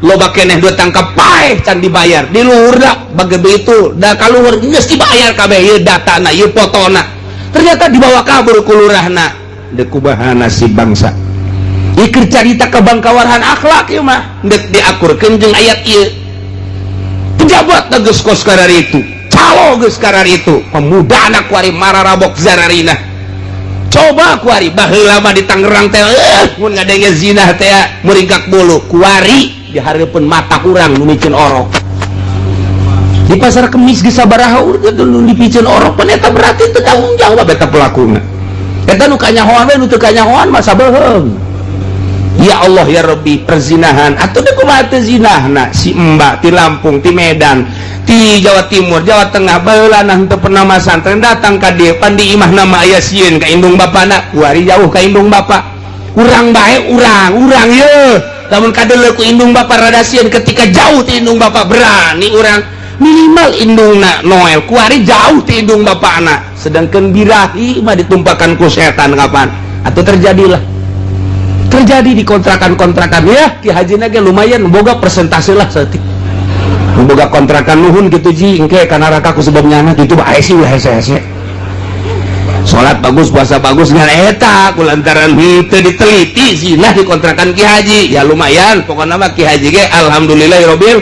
Loba keneh dua tangkap paeh can dibayar di luhur da bage begitu da ka luhur geus dibayar kabeh ieu datana ieu fotona. Ternyata dibawa kabur ku lurahna. Deuk kumaha nasib bangsa. Ieu keur carita kabangkawarhan akhlak ieu mah deuk diakurkeun jeung ayat ieu. Pejabat geus kos kararitu, calo geus kararitu, pemuda anak kuari mararabok zararina. Coba kuari baheula mah di Tangerang teh mun ngadenge zinah teh muringkak bulu kuari dihareupeun mata urang nu miceun orok. Di pasar Kemis geus sabaraha urang nu dipiceun orok pan eta berarti teu tanggung jawab eta pelakuna. Eta nu kanyahoan we nu teu kanyahoan mah sabeuheung. Ya Allah ya Rabbi perzinahan atuh deuk kumaha teu zinahna si Mbak ti Lampung ti Medan ti Jawa Timur Jawa Tengah baheula nah teu pernah masantren datang ka dieu pan di imahna mah aya sieun ka indung bapana kuari jauh ka indung bapa urang bae urang ye lamun kadeuleu ku indung bapa rada sieun ketika jauh ti indung bapa berani urang minimal indungna Noel kuari jauh ti indung bapana sedangkan birahi mah ditumpakan ku setan kapan atau terjadilah terjadi di kontrakan-kontrakan ya Ki Haji ge lumayan boga persentase lah saeutik boga kontrakan nuhun gitu ji engke ka neraka ku sebab nyana kitu bae sih ulah hese-hese salat bagus puasa bagus ngan eta ku lantaran henteu diteliti zina di kontrakan Ki Haji ya lumayan pokona mah Ki Haji ge alhamdulillahirabbil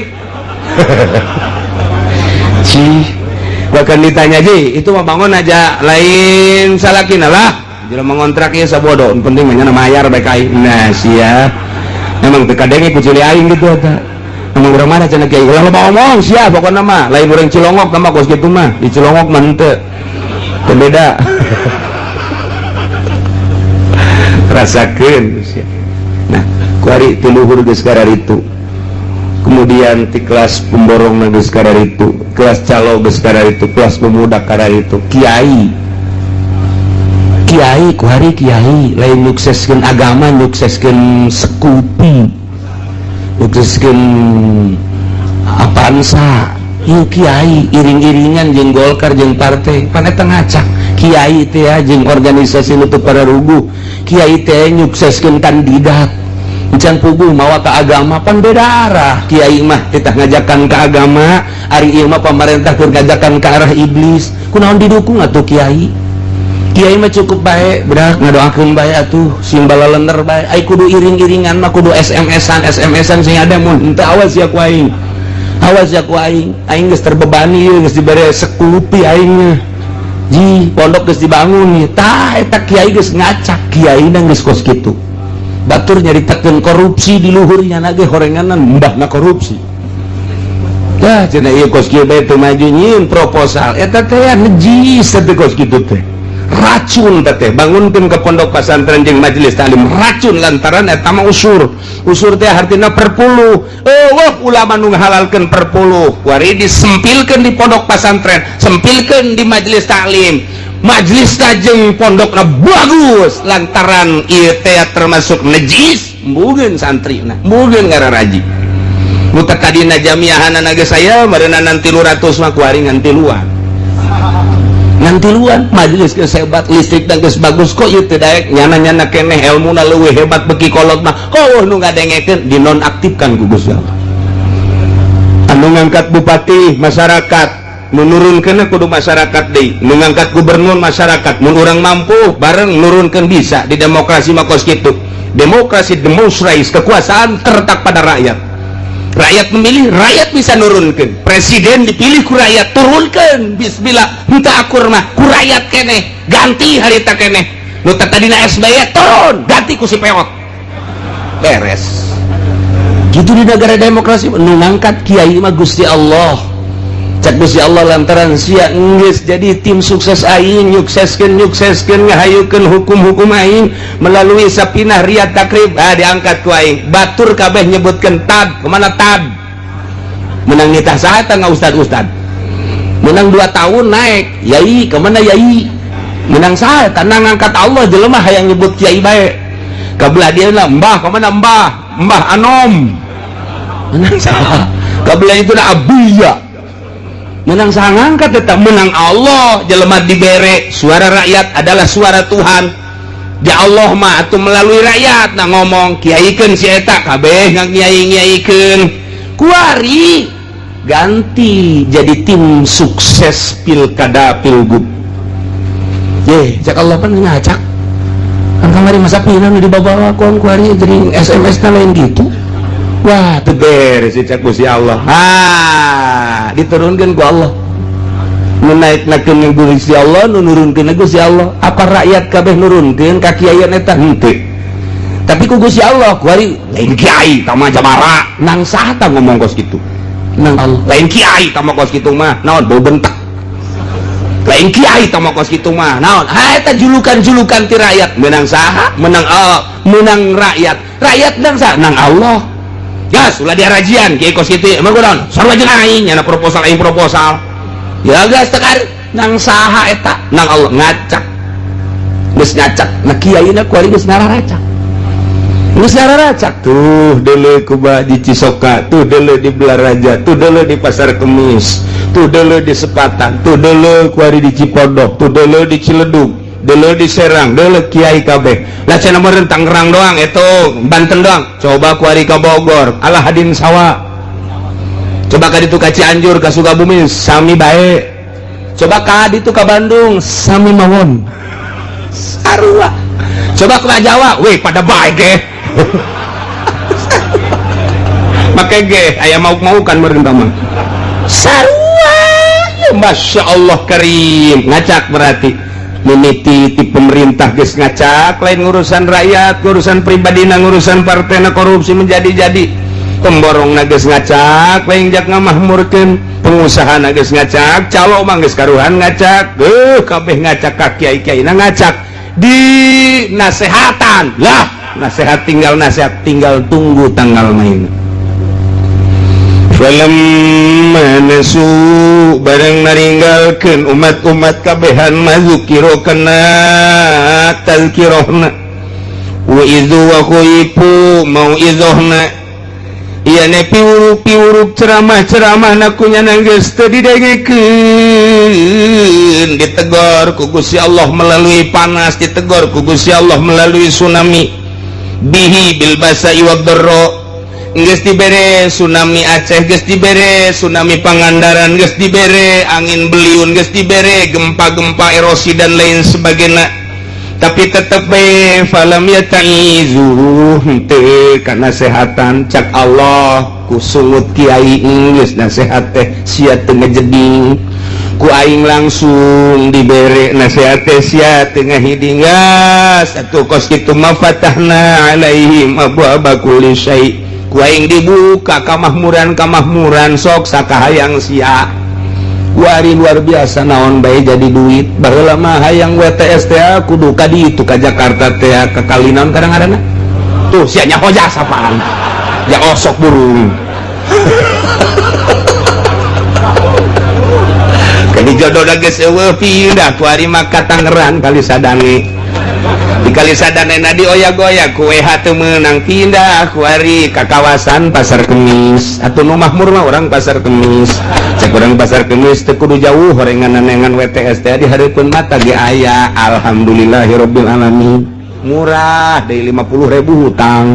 ci bahkan ditanya ji itu mah bangun aja lain salakina lah jelema ngontrak ieu sabodo penting mah nyana mayar bae ka aing nah sia emang teu kadenge ku cili aing gitu eta emang urang mana cenah kiai ulah loba omong sia pokona mah lain urang Cilongok mah kos kitu mah di Cilongok mah henteu teu beda rasakeun sia nah kuari ti luhur geus kararitu kemudian ti kelas pemborong geus kararitu kelas calo geus kararitu kelas pemuda kararitu kiai kiai kuari kiai lain nyukseskeun agama nyukseskeun sekupi nyukseskeun Avanza ieu kiai iring-iringan jeung Golkar jeung partai pan eta ngacak kiai teh jeung organisasi nu teu pararuguh kiai teh nyukseskeun kandidat can puguh mawa ka agama pan beda arah kiai mah titah ngajakan ka agama ari ieu mah pamarentah keur ngajakan ka arah iblis kunaon didukung atuh kiai kiai mah cukup bae bedak ngadoakeun bae atuh sing balalener bae ai kudu iring-iringan mah kudu SMS-an sing ada mun henteu awas ya ku aing awas ya ku aing aing geus terbebani ieu geus dibere sekupi aing mah ji pondok geus dibangun tah eta kiai geus ngacak. Kiai geus kos kitu. Batur nyaritakeun korupsi di luhurnya nage horenganan mbahna korupsi. Dah cenah ieu kos kieu bae teu maju nyieun proposal. Eta teh najis teh kos kitu teh. Racun teh bangunkeun ke pondok pesantren jeung majelis taklim racun lantaran eta mah usur. Usur teh hartina perpuluh. Eueuh ulama nu ngahalalkeun perpuluh. Kuari disempilkeun di pondok pesantren, sempilkeun di majelis taklim. Majelis jeung pondokna bagus lantaran ieu teh termasuk najis, mbugeun santrina, mbugeun ngararaji. Nu teh tadina jamiahanana geus aya meureunana 300 mah kuari ngan tiluan. Ngan tiluan majelis geus hebat, listrik dan geus bagus kok ieu teu daek nyana-nyana keneh elmuna leuwih hebat beki kolot mah. Oh nu ngadengekeun dinonaktifkan ku Gusti Allah. Anu ngangkat bupati masyarakat, nu nurunkeun kudu masyarakat deui, nu ngangkat gubernur masyarakat, mun urang mampu bareng nurunkeun bisa di demokrasi mah kos kitu. Demokrasi demonstrais, kekuasaan terletak pada rakyat. Rakyat memilih, rakyat bisa nurunkeun. Presiden dipilih ku rakyat, turunkeun. Bismillah, henteu akur mah ku rakyat keneh, ganti harita keneh. Nu tadina SBY turun, ganti ku si peot. Beres. Gitu di negara demokrasi nu ngangkat kiai mah Gusti Allah. Cak Gusti Allah lantaran sia geus jadi tim sukses aing, nyukseskeun nyukseskeun ngahayukeun hukum-hukum aing melalui sapinah riyad takrib, ah diangkat ku aing. Batur kabeh nyebutkeun tad, kemana tad? Menang nitah saha tah ustad-ustad? Menang 2 tahun naik, yai kemana yai? Menang saha tah ngangkat Allah jelema hayang nyebut kiai bae. Kabelah dia lah mbah kemana mbah? Mbah Anom. Menang saha? Kabelah itu dah abuya. Menang saha ngangkat tetap menang Allah jelema dibere suara rakyat adalah suara Tuhan. Di Allah mah atuh melalui rakyat nah ngomong kiaikeun si eta kabeh ngakiai-ngiaikeun kuari ganti jadi tim sukses pilkada pilgub. Ye cak Allah pan ngacak kan kamari masa pinang dibawa ku kuari jadi SMS na lain gitu. Wah, teu beres cak Gusti Allah. Ah, diturunkeun ku Allah. Nu naiknakeun Gusti Allah, nu nurunkeun Gusti Allah. Apa rakyat kabeh nurunkeun ka kiaian eta henteu. Tapi ku Gusti Allah kuari lain kiai tah mah jamara. Nang saha tah ngomong kos kitu? Nang Allah. Lain kiai tah mah kos kitu mah. Naon bau bentak. Lain kiai tah mah kos kitu mah. Naon? Ha eta julukan-julukan ti rakyat. Menang saha? Menang Allah, menang rakyat. Rakyat nang saha? Nang Allah. Gas, ulah diarajian kiai kos kitu. Emang kunaon? Sarua jeung aing nyana proposal aing proposal. Ya gas tekar nang saha eta? Nang Allah ngacak. Geus ngacak. Nah kiaina kuari geus ngararacak. Geus ngararacak. Tuh deuleu kuba di Cisoka, tuh deuleu di Belaraja, tuh deuleu di Pasar Kemis, tuh deuleu di Sepatan, tuh deuleu kuari di Cipodok, tuh deuleu di Ciledug, deuleu di Serang, deuleu kiai kabeh. Lah cenah meureun Tangerang doang eta, Banten doang. Coba kuari ka Bogor, alah hadin sawa. Coba ka ditu ka Cianjur, ka Sukabumi sami bae. Coba ka ditu ka Bandung sami mawon. Sarua. Coba ka Jawa, weh pada bae ge. Make ge aya mauk-maukan meureun mah. Sarua. Masya Allah karim. Ngacak berarti. Mimiti ti pemerintah geus ngacak lain ngurusan rakyat, ngurusan pribadina, ngurusan partena korupsi menjadi-jadi. Pemborongna geus ngacak lain jak ngamahmurkeun, pengusahana geus ngacak, calo mah geus karuhan ngacak, kabeh ngacak ka kiai-kiaina ngacak. Di nasehatan lah, nasehat tinggal nasehat, tinggal tunggu tanggal main. Falamma nasu bareng naringgalkeun umat-umat kabehan mazukiro kana tazkirahna wa izu wa khuifu mau'izohna ieu ne piwuruk-piwuruk ceramah-ceramah na kunyana geus teu didengekeun, ditegor ku Gusti Allah melalui panas, ditegor ku Gusti Allah melalui tsunami bihi bil basa'i wad dharra. Geus dibere tsunami Aceh, geus dibere tsunami Pangandaran, geus dibere angin beliun, geus dibere gempa-gempa erosi dan lain sebagainya. Tapi tetep bae falam yataizu henteu kana sehatan cak Allah ku sungut kiai geus nasehat teh sia teu ngejeding. Ku aing langsung dibere nasihat teh, sia teu ngahidingas atuh kos kitu mah. Fatahna alaihim abwaaba kulli syai', ku aing dibuka kamahmuran kamahmuran, sok sakahayang sia. Kuari luar biasa, naon bae jadi duit. Baheula mah hayang WTS teh kudu ka ditu, ka Jakarta teh, ka Kalinon kadang-kadang. Tuh sia nyaho jasa apaan ya, osok burung. Kali jodoh geus euweuh, pindah kuari mah ka Tangerang, Kali Sadane. Di Kali Sadane na dioyak-oyak ku WH, teu meunang, pindah kuari ka kawasan Pasar Kemis. Atuh nu makmur mah orang Pasar Kemis. Cek urang Pasar Kemis teu kudu jauh, horengan-neangan WTS teh di hareupeun mata ge aya. Alhamdulillahirabbil alamin, murah dari 50.000 hutang.